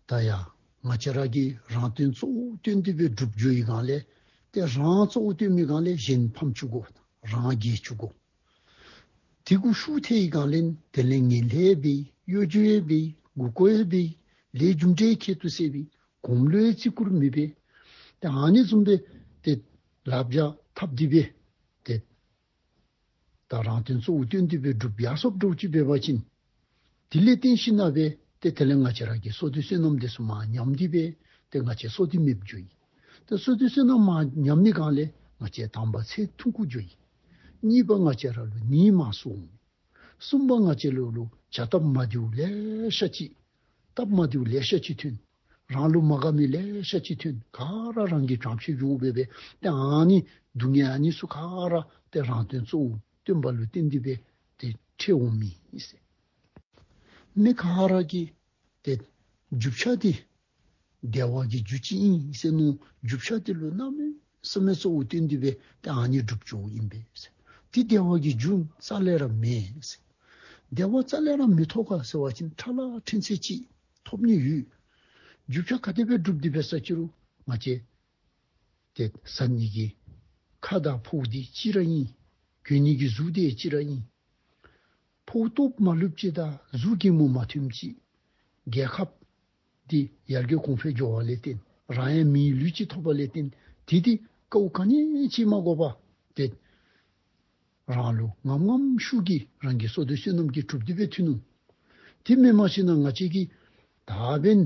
ད་ཡ་ང་བཅས་ར་གིས་རང་དོན་གཙོ་བོ་བཏོན་ཏེ་སྦེ་སྒྲུབ་འགྱོ་བའི་སྒང་ལས་ཏེ་རང་གཙོ་བོ་བཏོན་མི་སྒང་ལས་གཞན་ཕམ་བཅུག་དགོ། རང་རྒྱལ་བཅུག་དགོ། དེ་གུ་ཤུགས་ཐལ་བའི་སྒང་ལས་དེ་ལས་ངན་ལྷད་འབད། གཡོ་སྒྱུ་འབད། མགུ་སྐོར་འབད། ལས་རྒྱུ་འབྲས་ཁྱད་དུ་བསད་པའི་གོམས་ལོག་བརྩི་བཀུར་མེད་པའི་ཏེ་ཨ་ནི་བཟུམ་སྦེ་ཏེ་ལག་པར་འཐབ་སྟེ་སྦེ་ཏེ་ད་རང་དོན་གཙོ་བོ་བཏོན་ཏེ་སྦེ་སྒྲུབ་ཡར་སོངམ་འདྲཝ་ཅིག་འབད་བ་ཅིན་དེ་ལས་བརྟེན་ཞིན་ན་སྦེ་ཏེ་དེ་ལས་ང་བཅས་ར་གི་བསོད་བདེ་བསོད་ནམས་འདི་ཚུ་མར་ཉམས་ཏེ་སྦེ་ཏེ་ང་བཅས་བསོད་བདེ་མེདཔ་འགྱོཝ་ཨིན། ཏེ་བསོད་བདེ་བསོད་ནམས་མར་ཉམས་ནི་སྒང་ལས་ང་བཅས་དང་པ་ཚེ་ཐུང་ཀུ་འགྱོཝ་ཨིན། གཉིས་པ་ང་བཅས་ར་ལུ་ནད་མང་སོང་། གསུམ་པ་ང་བཅས་ལུ་ལུ་བྱ་སྟབས་མ་བདེཝ་ལེ་ཤ་ཅིག། སྟབས་མ་བདེཝ་ལེ་ཤ་ཅིག་ཐོན། རང་ལུ་མ་དགའ་མི་ལེ་ཤ་ཅིག་ཐོན། ག་ར་རང་གིས་དྲང་བཤད་འགྱོ་སྦེ་སྦེ་ཏེ་ཨ་ནི་སྡུག་བསྔལ་ཨ་ནི་ཚུ་ག་ར་ཏེ་རང་དོན་གཙོ་བོ་བཏོན་པ་ལུ་བརྟེན་ཏེ་སྦེ་ཏེ་འཕྲད་འོང་མི་ཨིན་ཟེར། མི་ག་ར་གིས་ཏེ་རྒྱུ་ཆ་འདི་བདེ་བ་གི་རྒྱུ་ཅིག་ཨིན་ཟེར་མནོ། རྒྱུ་ཆ་འདི་ལུ་གནམ་མེད་ས་མེད་གཙོ་བོ་བཏོན་ཏེ་སྦེ་ཏེ་ཨ་ནི་སྒྲུབ་འགྱོཝ་ཨིན་པས་ཟེར། འདི་བདེ་བ་གི་རྒྱུ་རྩ་ལས་ར་མེན་ཟེར། བདེ་བ་རྩ་ལས་ར་མི་ཐོབ་ག་ཟེར་བ་ཅིན་ཕྲ་ལ་ཕྲན་ཚེགས་ཅིག་ཐོབ་ནི་ཡོད། རྒྱུ་ཆ་ག་དེ་སྦེ་སྒྲུབ་སྟེ་འབད་ས་ཅིག་རུང་ང་བཅས་ཏེ་བཟའ་ནི་གི་ཁ་དང་ཕོཝ་འདི་གཅིག་ར་ཨིན། གྱོན་ནི་གི་གཟུགས་འདི་གཅིག་ར་ཨིན། ཕོཝ་སྟོབས་མ་ལུསཔ་ཅིག་དང་གཟུགས་གད་མོ་མ་ཐོནམ་ཅིག། རྒྱལ་ཁབ་འདི་ཡར་རྒྱས་གོང་འཕེལ་འགྱོ་བ་ལས་བརྟེན་རང་ཡང་མིའི་ལུས་ཅིག་ཐོབ་པ་ལས་བརྟེན་དེ་འདི་དཀའཝ་ག་ནི་ཅིག་མ་དགོ་པར་ཏེ་རང་ལུ་ངམ་ངམ་ཤུགས་ཀྱིས་རང་གི་བསོད་བདེ་བསོད་ནམས་ཀྱིས་གྲུབ་སྟེ་སྦེ་ཐོན་ནུག། དེ་མེན་པར་ཞིན་ན་ང་བཅས་ཀྱིས་ད་འབདན་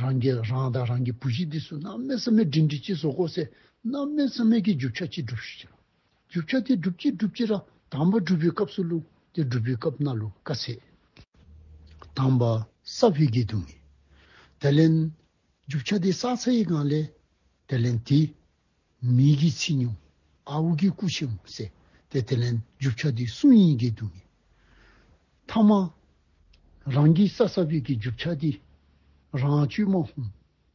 རང་གི་རང་དང་རང་གི་བུ་གཞི་འདི་ཚུ་གནམ་མེད་ས་མེད་སྒྲིང་སྒྲིང་ཅིག་བཟོ་དགོ་ཟེར་གནམ་མེད་ས་མེད་ཀྱི་རྒྱུ་ཆ་ཅིག་སྒྲུབ་ཤོག་ཅིག། རྒྱུ་ཆ་འདི་སྒྲུབ་ཅི་སྒྲུབ་ཅི་ར་དང་པ་སྒྲུབ་པའི་སྐབས་སུ་ལུ་ཏེ་སྒྲུབ་པའི་སྐབས་ནང་ལུ་དཀའ་ཚེགས། དང་པ་བསགས་པའི་གི་སྡུག་བསྔལ། དེ་ལས་རྒྱུ་ཆ་འདི་བསགས་ཚར་བའི་སྒང་ལས་དེ་ལས་འདི་མི་གིས་ཚིག་ཉུང་། ཨརཝ་གིས་སྐུ་ཆེ་འོང་ཟེར། ཏེ་དེ་ལས་རྒྱུ་ཆ་འདི་སྲུང་ནི་གི་སྡུག་བསྔལ། ཐ་མ་རང་གིས་བསགས་བསགས་པའི་གི་རྒྱུ་ཆ་འདི་རང་སྤྱོད་མ་ཧུམ།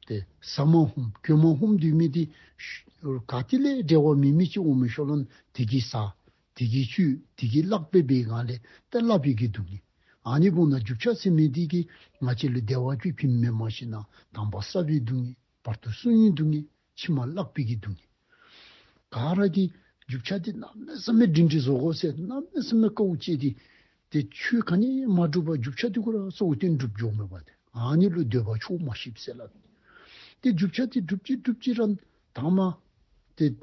ཏེ་ཟ་མ་ཧུམ་གྱོན་མ་ཧུམ་སྡོད་མི་འདི་ག་ཏེ་ལས་འབྲེལ་བ་མེད་མི་ཅིག་འོང་མི་ཤོ་ལོན་དེ་གིས་ཟ། དེ་གིས་སྤྱོད། དེ་གིས་བརླག་སྦེ་འབད་བའི་སྒང་ལས་ཏེ་བརླག་པའི་གི་སྡུག་བསྔལ། ཨ་ནི་འབདཝ་ད་རྒྱུ་ཆ་ཟེར་མི་འདི་གིས་ང་བཅས་ལུ་བདེ་བ་ཅིག་བྱིནམ་མེན་པར་ཞིན་ན་དང་པ་བསགས་པའི་སྡུག་བསྔལ། བར་དུ་སྲུང་ནིའི་སྡུག་བསྔལ། ཕྱི་མ་བརླག་པའི་གི་སྡུག་བསྔལ། ག་ར་གིས་རྒྱུ་ཆ་འདི་གནམ་མེད་ས་མེད་སྒྲིང་སྒྲིང་བཟོ་དགོ་ཟེར་གནམ་མེད་ས་མེད་དཀའཝ་སྤྱད་དེ་ཏེ་ཆོས་ག་ནི་མ་སྒྲུབ་པར་རྒྱུ་ཆ་འདི་གུ་ར་གཙོ་བོ་བཏོན་སྒྲུབ་འགྱོཝ་མས་པ། ཏེ་ཨ་ནི་ལུ་འདོད་པ་ཆོག་མ་ཤེས་ཟེར་སླབ། ཏེ་རྒྱུ་ཆ་འདི་སྒྲུབ་ཅི་སྒྲུབ་ཅི་ར་དང་པ་ཏེ་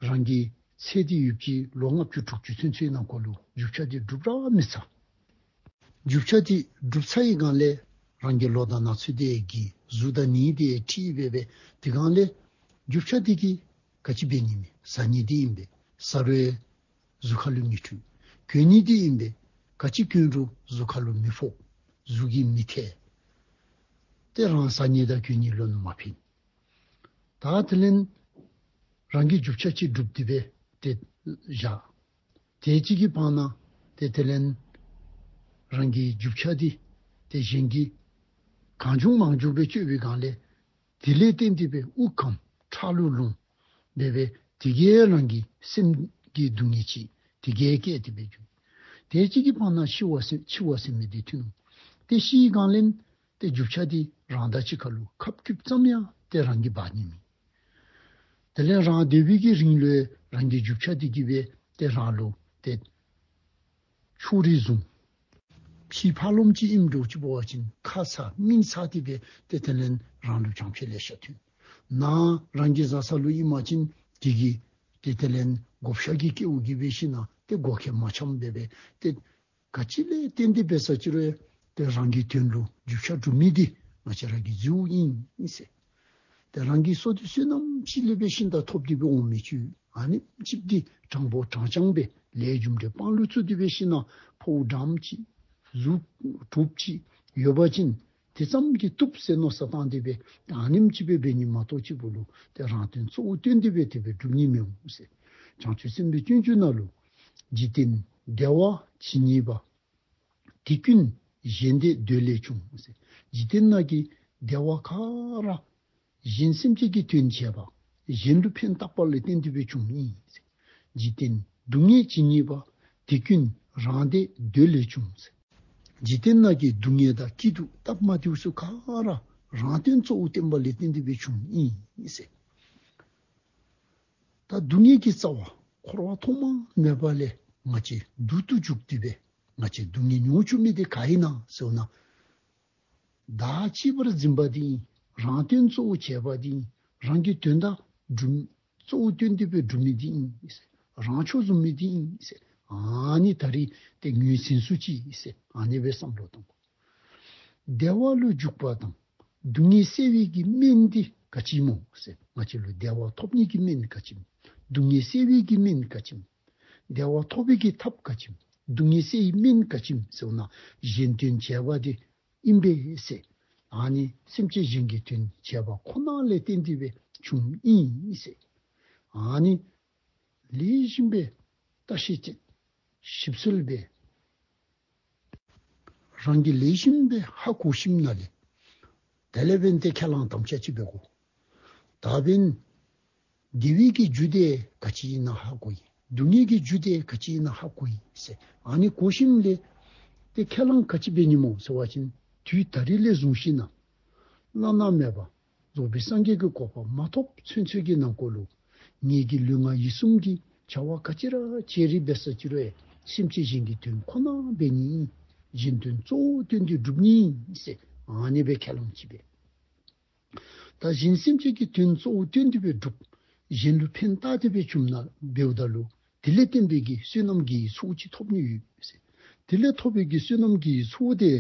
རང་གི་ཚེ་འདི་ཡུདཔ་ཅིག་ལོ་ལྔ་བཅུ་དྲུག་ཅུ་ཚུན་ཚོད་ནང་འཁོད་ལུ་རྒྱུ་ཆ་འདི་སྒྲུབ་ར་མི་ཚར། རྒྱུ་ཆ་འདི་སྒྲུབ་ཚར་བའི་སྒང་ལས་རང་གི་ལོ་དང་ན་ཚོད་འདི་གི་གཟུགས་དང་ནི་འདི་ཁྲིད་འབད་བས། དེ་སྒང་ལས་རྒྱུ་ཆ་འདི་གིས་ག་ཅི་འབད་ནི་མས། བཟའ་ནི་འདི་ཨིན་པས། ཟ་རུང་གཟུགས་ཁ་ལུ་མི་འཁྲུལ། གྱོན་ནི་འདི་ཨིན་པས། ག་ཅི་གྱོན་རུང་གཟུགས་ཁ་ལུ་མི་ཕོག། གཟུགས་ཀྱིས་མི་ཐལ། ཏེ་རང་བཟའ་ནི་དང་གྱོན་ནི་ལུ་མ་ཕན། ད་དེ་ལས་རང་གི་རྒྱུ་ཆ་ཅིག་སྒྲུབ་སྟེ་སྦེ་ཏེ་བཞག། དེ་ཅིག་གི་བར་ན་ཏེ་དེ་ལས་རང་གི་རྒྱུ་ཆ་འདི་ཏེ་གཞན་གྱིས་གང་བྱུང་མང་བྱུང་སྦེ་སྤྱོད་པའི་སྒང་ལས་དེ་ལས་བརྟེན་ཏེ་སྦེ་དབུགས་སྐམ་ཁྲག་ལུ་ལོང་འབད་བས། དེ་གིས་རང་གི་སེམས་ཀྱི་སྡུག་བསྔལ་ཅིག་དེ་གིས་བསྐྱེད་དེ་སྦེ་འགྱོ། དེ་ཅིག་གི་བར་ན་ཤི་བ་ཟེར་འཆི་བ་ཟེར་མི་འདི་ཐོན་འོང་། ཏེ་ཤི་བའི་སྒང་ལས་ཏེ་རྒྱུ་ཆ་འདི་རང་དང་གཅིག་ཁར་ལུ་ཁ་སྐྱུགཔ་ཙམ་ཡང་ཏེ་རང་གིས་འབག་ནི་མེད། དེ་ལས་རང་སྡོད་པའི་གི་རིང་ལུ་རང་གི་རྒྱུ་ཆ་འདི་གིས་སྦེ་ཏེ་རང་ལུ་ཏེ་ཕྱོགས་རིས་བཟུང་། ཕྱི་ཕ་རོལ་པོ་ཅིག་ཨིནམ་འདྲཝ་ཅིག་འབད་བ་ཅིན་ཁ་ཚ་མིག་ཚ་སྟེ་སྦེ་ཏེ་དེ་ལས་རང་ལུ་བྱང་ཆུབ་ལེ་ཤ་ཐོན། ནཱ་རང་གི་བཟའ་ས་ལུ་ཨིན་པ་ཅིན་དེ་གིས་ཏེ་དེ་ལས་བགོ་བཤའ་གི་སྐལཝ་གིས་འབད་ཞིན་ན་ཏེ་བགོ་ཁལ་མ་འཆམ་འབད་བས། ཏེ་ག་ཅི་ལས་བརྟེན་ཏེ་འབད་ས་ཅི་རུང་ཏེ་རང་གི་དོན་ལུ་རྒྱུ་ཆ་སྒྲུབ་མི་འདི་ང་བཅས་ར་གི་རྫིཝ་ཨིན་ཟེར། ཏེ་རང་གི་བསོད་བདེ་བསོད་ནམས་ཅིག་ལས་འབད་ཞིན་ན་ཐོབ་སྟེ་སྦེ་འོང་མི་ཅིག་ཨ་ནེམ་ཅིག་འདི་དྲང་པོ་དྲང་རྐྱང་སྦེ་ལས་རྒྱུ་འབྲས་དཔང་ལུ་བཙུགས་ཏེ་འབད་ཞིན་ན་ཕོཝ་འགྲངམ་ཅིག་གཟུགས་གྲུབ་ཅིག་ཡོད་པ་ཅིན་དེ་ཙམ་གྱིས་བཏུབ་ཟེར་མནོ་བསམ་བཏང་སྟེ་སྦེ་ཨ་ནེམ་ཅིག་སྦེ་འབད་ནི་མ་གཏོགས་གཅིག་པོ་ལུ་ཏེ་རང་དོན་གཙོ་བོ་བཏོན་ཏེ་སྦེ་དེ་སྦེ་སྒྲུབ་ནི་མི་འོང་ཟེར། བྱང་ཆུབ་སེམས་དཔའི་སྤྱོད་འཇུག་ནང་ལུ་འཇིག་རྟེན་བདེ་བ་ཇི་སྙེད་པ། དེ་ཀུན་གཞན་བདེ་འདོད་ལས་བྱུང་། འཇིག་རྟེན་ནང་གི་བདེ་བ་ག་ར་གཞན་སེམས་ཅན་གྱི་དོན་བྱས་པ། གཞན་ལུ་ཕན་བཏགས་པ་ལས་བརྟེན་ཏེ་སྦེ་བྱུངམ་ཨིན། འཇིག་རྟེན་སྡུག་བསྔལ་ཇི་སྙེད་པ། དེ་ཀུན་རང་བདེ་འདོད་ལས་བྱུང་། འཇིག་རྟེན་ནང་གི་སྡུག་བསྔལ་དང་སྐྱིད་སྡུག་སྟབས་མ་བདེཝ་ཚུ་ག་ར་རང་དོན་གཙོ་བོ་བཏོན་པ་ལས་བརྟེན་ཏེ་སྦེ་བྱུངམ་ཨིན་ཟེར། ད་སྡུག་བསྔལ་གྱི་རྩ་བ་འཁོར་བ་ཐོག་མ་མེད་པ་ལས་ང་བཅས་འདུག་ཏུ་འཇུག་སྟེ་སྦེ་ང་བཅས་སྡུག་བསྔལ་མྱོང་བཅུག་མི་འདི་ག་ཨིན་ན་ཟེར་བ་ན། བདག་གཅེས་པར་འཛིན་པ་འདི་ཨིན། རང་དོན་གཙོ་བོ་བྱས་པ་འདི་ཨིན། རང་གི་དོན་དག་སྒྲུབ་གཙོ་བོ་བཏོན་ཏེ་སྦེ་སྒྲུབ་མི་འདི་ཨིན་ཟེར། རང་ཕྱོགས་བཟུང་མི་འདི་ཨིན་ཟེར། ཨ་ནི་ད་རིས་ཏེ་ངོས་ཟིན་སུ་ཅིག་ཟེར་ཨ་ནི་སྦེ་བསམ་བློ་གཏང་དགོ། བདེ་བ་ལུ་འཇུག་པ་དང་སྡུག་བསྔལ་སེལ་བའི་གི་སྨན་འདི་ག་ཅི་སྨོ་ཟེར། ང་བཅས་ལུ་བདེ་བ་ཐོབ་ནི་གི་སྨན་ག་ཅི་སྨོ། སྡུག་བསྔལ་སེལ་བའི་གི་སྨན་ག་ཅི་སྨོ། བདེ་བ་ཐོབ་པའི་གི་ཐབས་ག་ཅི་སྨོ། སྡུག་བསྔལ་སེལ་བའི་སྨན་ག་ཅི་སྨོ་ཟེར་བ་ན་གཞན་དོན་བྱས་པ་འདི་ཨིན་པས་ཟེར། ཨ་ནི་སེམས་ཅན་གཞན་གྱི་དོན་བྱས་པ་ཁོ་ན་ལས་བརྟེན་ཏེ་སྦེ་བྱུངམ་ཨིན་ཟེར། ཨ་ནི་ལེགས་ཤོམ་སྦེ་བརྟག་ཞིབ་དཔྱད་ཞིབ་འཚོལ་སྦེ་རང་གིས་ལེགས་ཤོམ་སྦེ་ཧ་གོ་ཞིནམ་ལས་དེ་ལས་འབདན་ཏེ་ཁས་བླངས་དམ་བཅའ་ཅིག་འབད་དགོ། ད་འབདན་བདེ་བའི་གི་རྒྱུ་དེ་ག་ཅི་ཨིན་ན་ཧ་གོ་ཡི། སྡུག་བསྔལ་གྱི་རྒྱུ་དེ་ག་ཅི་ཨིན་ན་ཧ་གོ་ཡི་ཟེར། ཨ་ནི་གོ་ཞིནམ་ལས་ཏེ་ཁས་བླངས་ག་ཅི་འབད་ནི་སྨོ་ཟེར་བ་ཅིན་དུས་ད་རིས་ལས་བཟུང་ཞིན་ན་བླ་ན་མེད་པ་རྫོགས་པའི་སངས་རྒྱས་ཀྱི་གོ་འཕང་མ་ཐོབ་ཚུན་ཚོད་ཀྱི་ནང་འཁོད་ལུ་ངེའི་གི་ལུས་ངག་ཡིད་གསུམ་གྱི་བྱ་བ་ག་ཅི་ར་བྱེད་རིགས་འབད་ས་ཅི་རུང་སེམས་ཅན་གཞན་གྱི་དོན་ཁོ་ན་འབད་ནི་ཨིན། གཞན་དོན་གཙོ་བོ་བཏོན་ཏེ་སྒྲུབ་ནི་ཨིན་ཟེར་ཨ་ནི་སྦེ་ཁས་བླངས་ཅིག་འབད། ད་གཞན་སེམས་ཅན་གྱི་དོན་གཙོ་བོ་བཏོན་ཏེ་སྦེ་སྒྲུབ། གཞན་ལུ་ཕན་བཏགས་ཏེ་སྦེ་བྱུངམ་ན་འབདཝ་ད་ལུ་དེ་ལས་བརྟེན་པའི་གི་བསོད་ནམས་ཀྱི་ཚོགས་ཅིག་ཐོབ་ནི་ཡོད་ཟེར། དེ་ལས་ཐོབ་པའི་གི་བསོད་ནམས་ཀྱི་ཚོགས་དེ་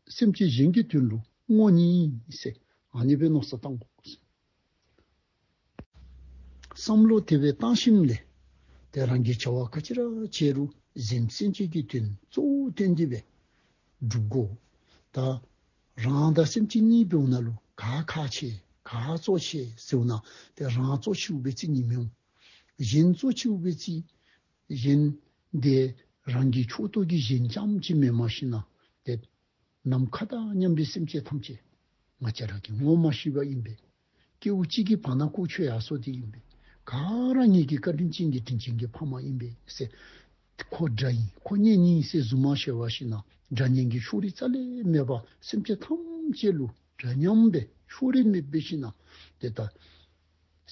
སེམས་ཅན་གཞན་གྱི་དོན་ལུ་བསྔོ་ནི་ཨིན་ཟེར་ཨ་ནི་སྦེ་མནོ་བསམ་བཏང་དགོ་ཟེར། བསམ་བློ་དེ་སྦེ་བཏང་ཞིནམ་ལས་ཏེ་རང་གིས་བྱ་བ་ག་ཅི་ར་བྱེད་རུང་གཞན་སེམས་ཅན་གྱི་དོན་གཙོ་བོ་བཏོན་ཏེ་སྦེ་སྒྲུབ་དགོ། ད་རང་དང་སེམས་ཅན་གཉིས་འབདཝ་ན་ལུ་ག་ཁག་ཆེ་ག་གཙོ་ཆེ་ཟེར་བ་ན་ཏེ་རང་གཙོ་ཆེཝ་སྦེ་བརྩི་ནི་མི་འོང་། གཞན་གཙོ་ཆེཝ་སྦེ་བརྩི། གཞན་དེ་རང་གི་ཕྱོགས་གཏོགས་ཀྱི་གཞན་རྐྱངམ་ཅིག་མེནམ་ཞིན་ན་ཏེ་ནམ་མཁའ་དང་མཉམ་པའི་སེམས་ཅན་ཐམས་ཅད་ང་བཅས་ར་གིས་ངོ་མ་ཤེས་པ་ཨིན་པས། སྐྱེ་བ་གཅིག་གི་བར་ན་ཁོ་ཆོས་ཡར་སོང་སྟེ་ཨིན་པས། ག་ར་ངེའི་གི་བཀའ་དྲིན་ཅན་གྱི་དྲིན་ཅན་གྱི་ཕ་མ་ཨིན་པས་ཟེར། ཁོ་དགྲ་ཨིན་ཁོ་གཉེན་ཨིན་ཟེར་གཟུགས་མ་ཤེས་པར་ཞིན་ན་དགྲ་གཉེན་གྱི་ཕྱོགས་རིས་རྩ་ལས་མེད་པར་སེམས་ཅན་ཐམས་ཅད་ལུ་འདྲ་མཉམ་སྦེ་ཕྱོགས་རིས་མེདཔ་འབད་ཞིན་ན་ཏེ་ད་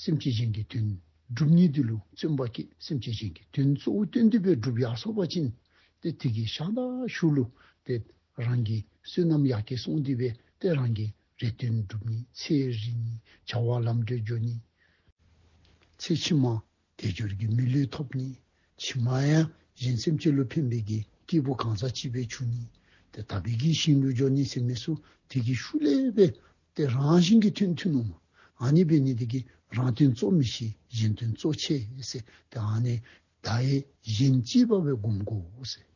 སེམས་ཅན་གཞན་གྱི་དོན་སྒྲུབ་ནི་འདི་ལུ་བརྩོན་པ་བསྐྱེད། སེམས་ཅན་གཞན་གྱི་དོན་གཙོ་བོ་བཏོན་ཏེ་སྦེ་སྒྲུབ་ཡར་སོང་པ་ཅིན་ཏེ་དེ་གི་ཞག་དང་ཤུལ་ལུ་ཏེ་རང་གི་བསོད་ནམས་ཡར་རྒྱས་སོང་སྟེ་སྦེ་ཏེ་རང་གི་རེ་འདོད་སྒྲུབ་ནི་ཚེ་རིང་ནི་བྱ་བ་ལམ་འགྲོ་འགྱོ་ནི་ཚེ་ཕྱི་མ་ དལ་འབྱོར་གྱི་མི་ལུས་ཐོབ་ནི། ཕྱི་མ་ཡང་གཞན་སེམས་ཅན་ལུ་ཕན་པའི་གི་སྐྱེས་བུ་གང་ཟག་ཅིག་སྦེ་འགྱུར་ནི། ཏེ་དག་པའི་གི་ཞིང་ལུ་འགྱོ་ནི་ཟེར་མི་ཚུ་དེ་གི་ཤུལ་ལས་སྦེ་ཏེ་རང་བཞིན་གྱིས་ཐོན་ཐོན་ནུག་མས། ཨ་ནི་འབད་ནི་དེ་གིས་རང་དོན་གཙོ་མི་ཤེས་གཞན་དོན་གཙོ་ཆེ་ཟེར། ཏེ་ཨ་ནི་བདག་ཡིད་གཞན་གཅེས་པ་སྦེ་སྒོམ་དགོ་ཟེར།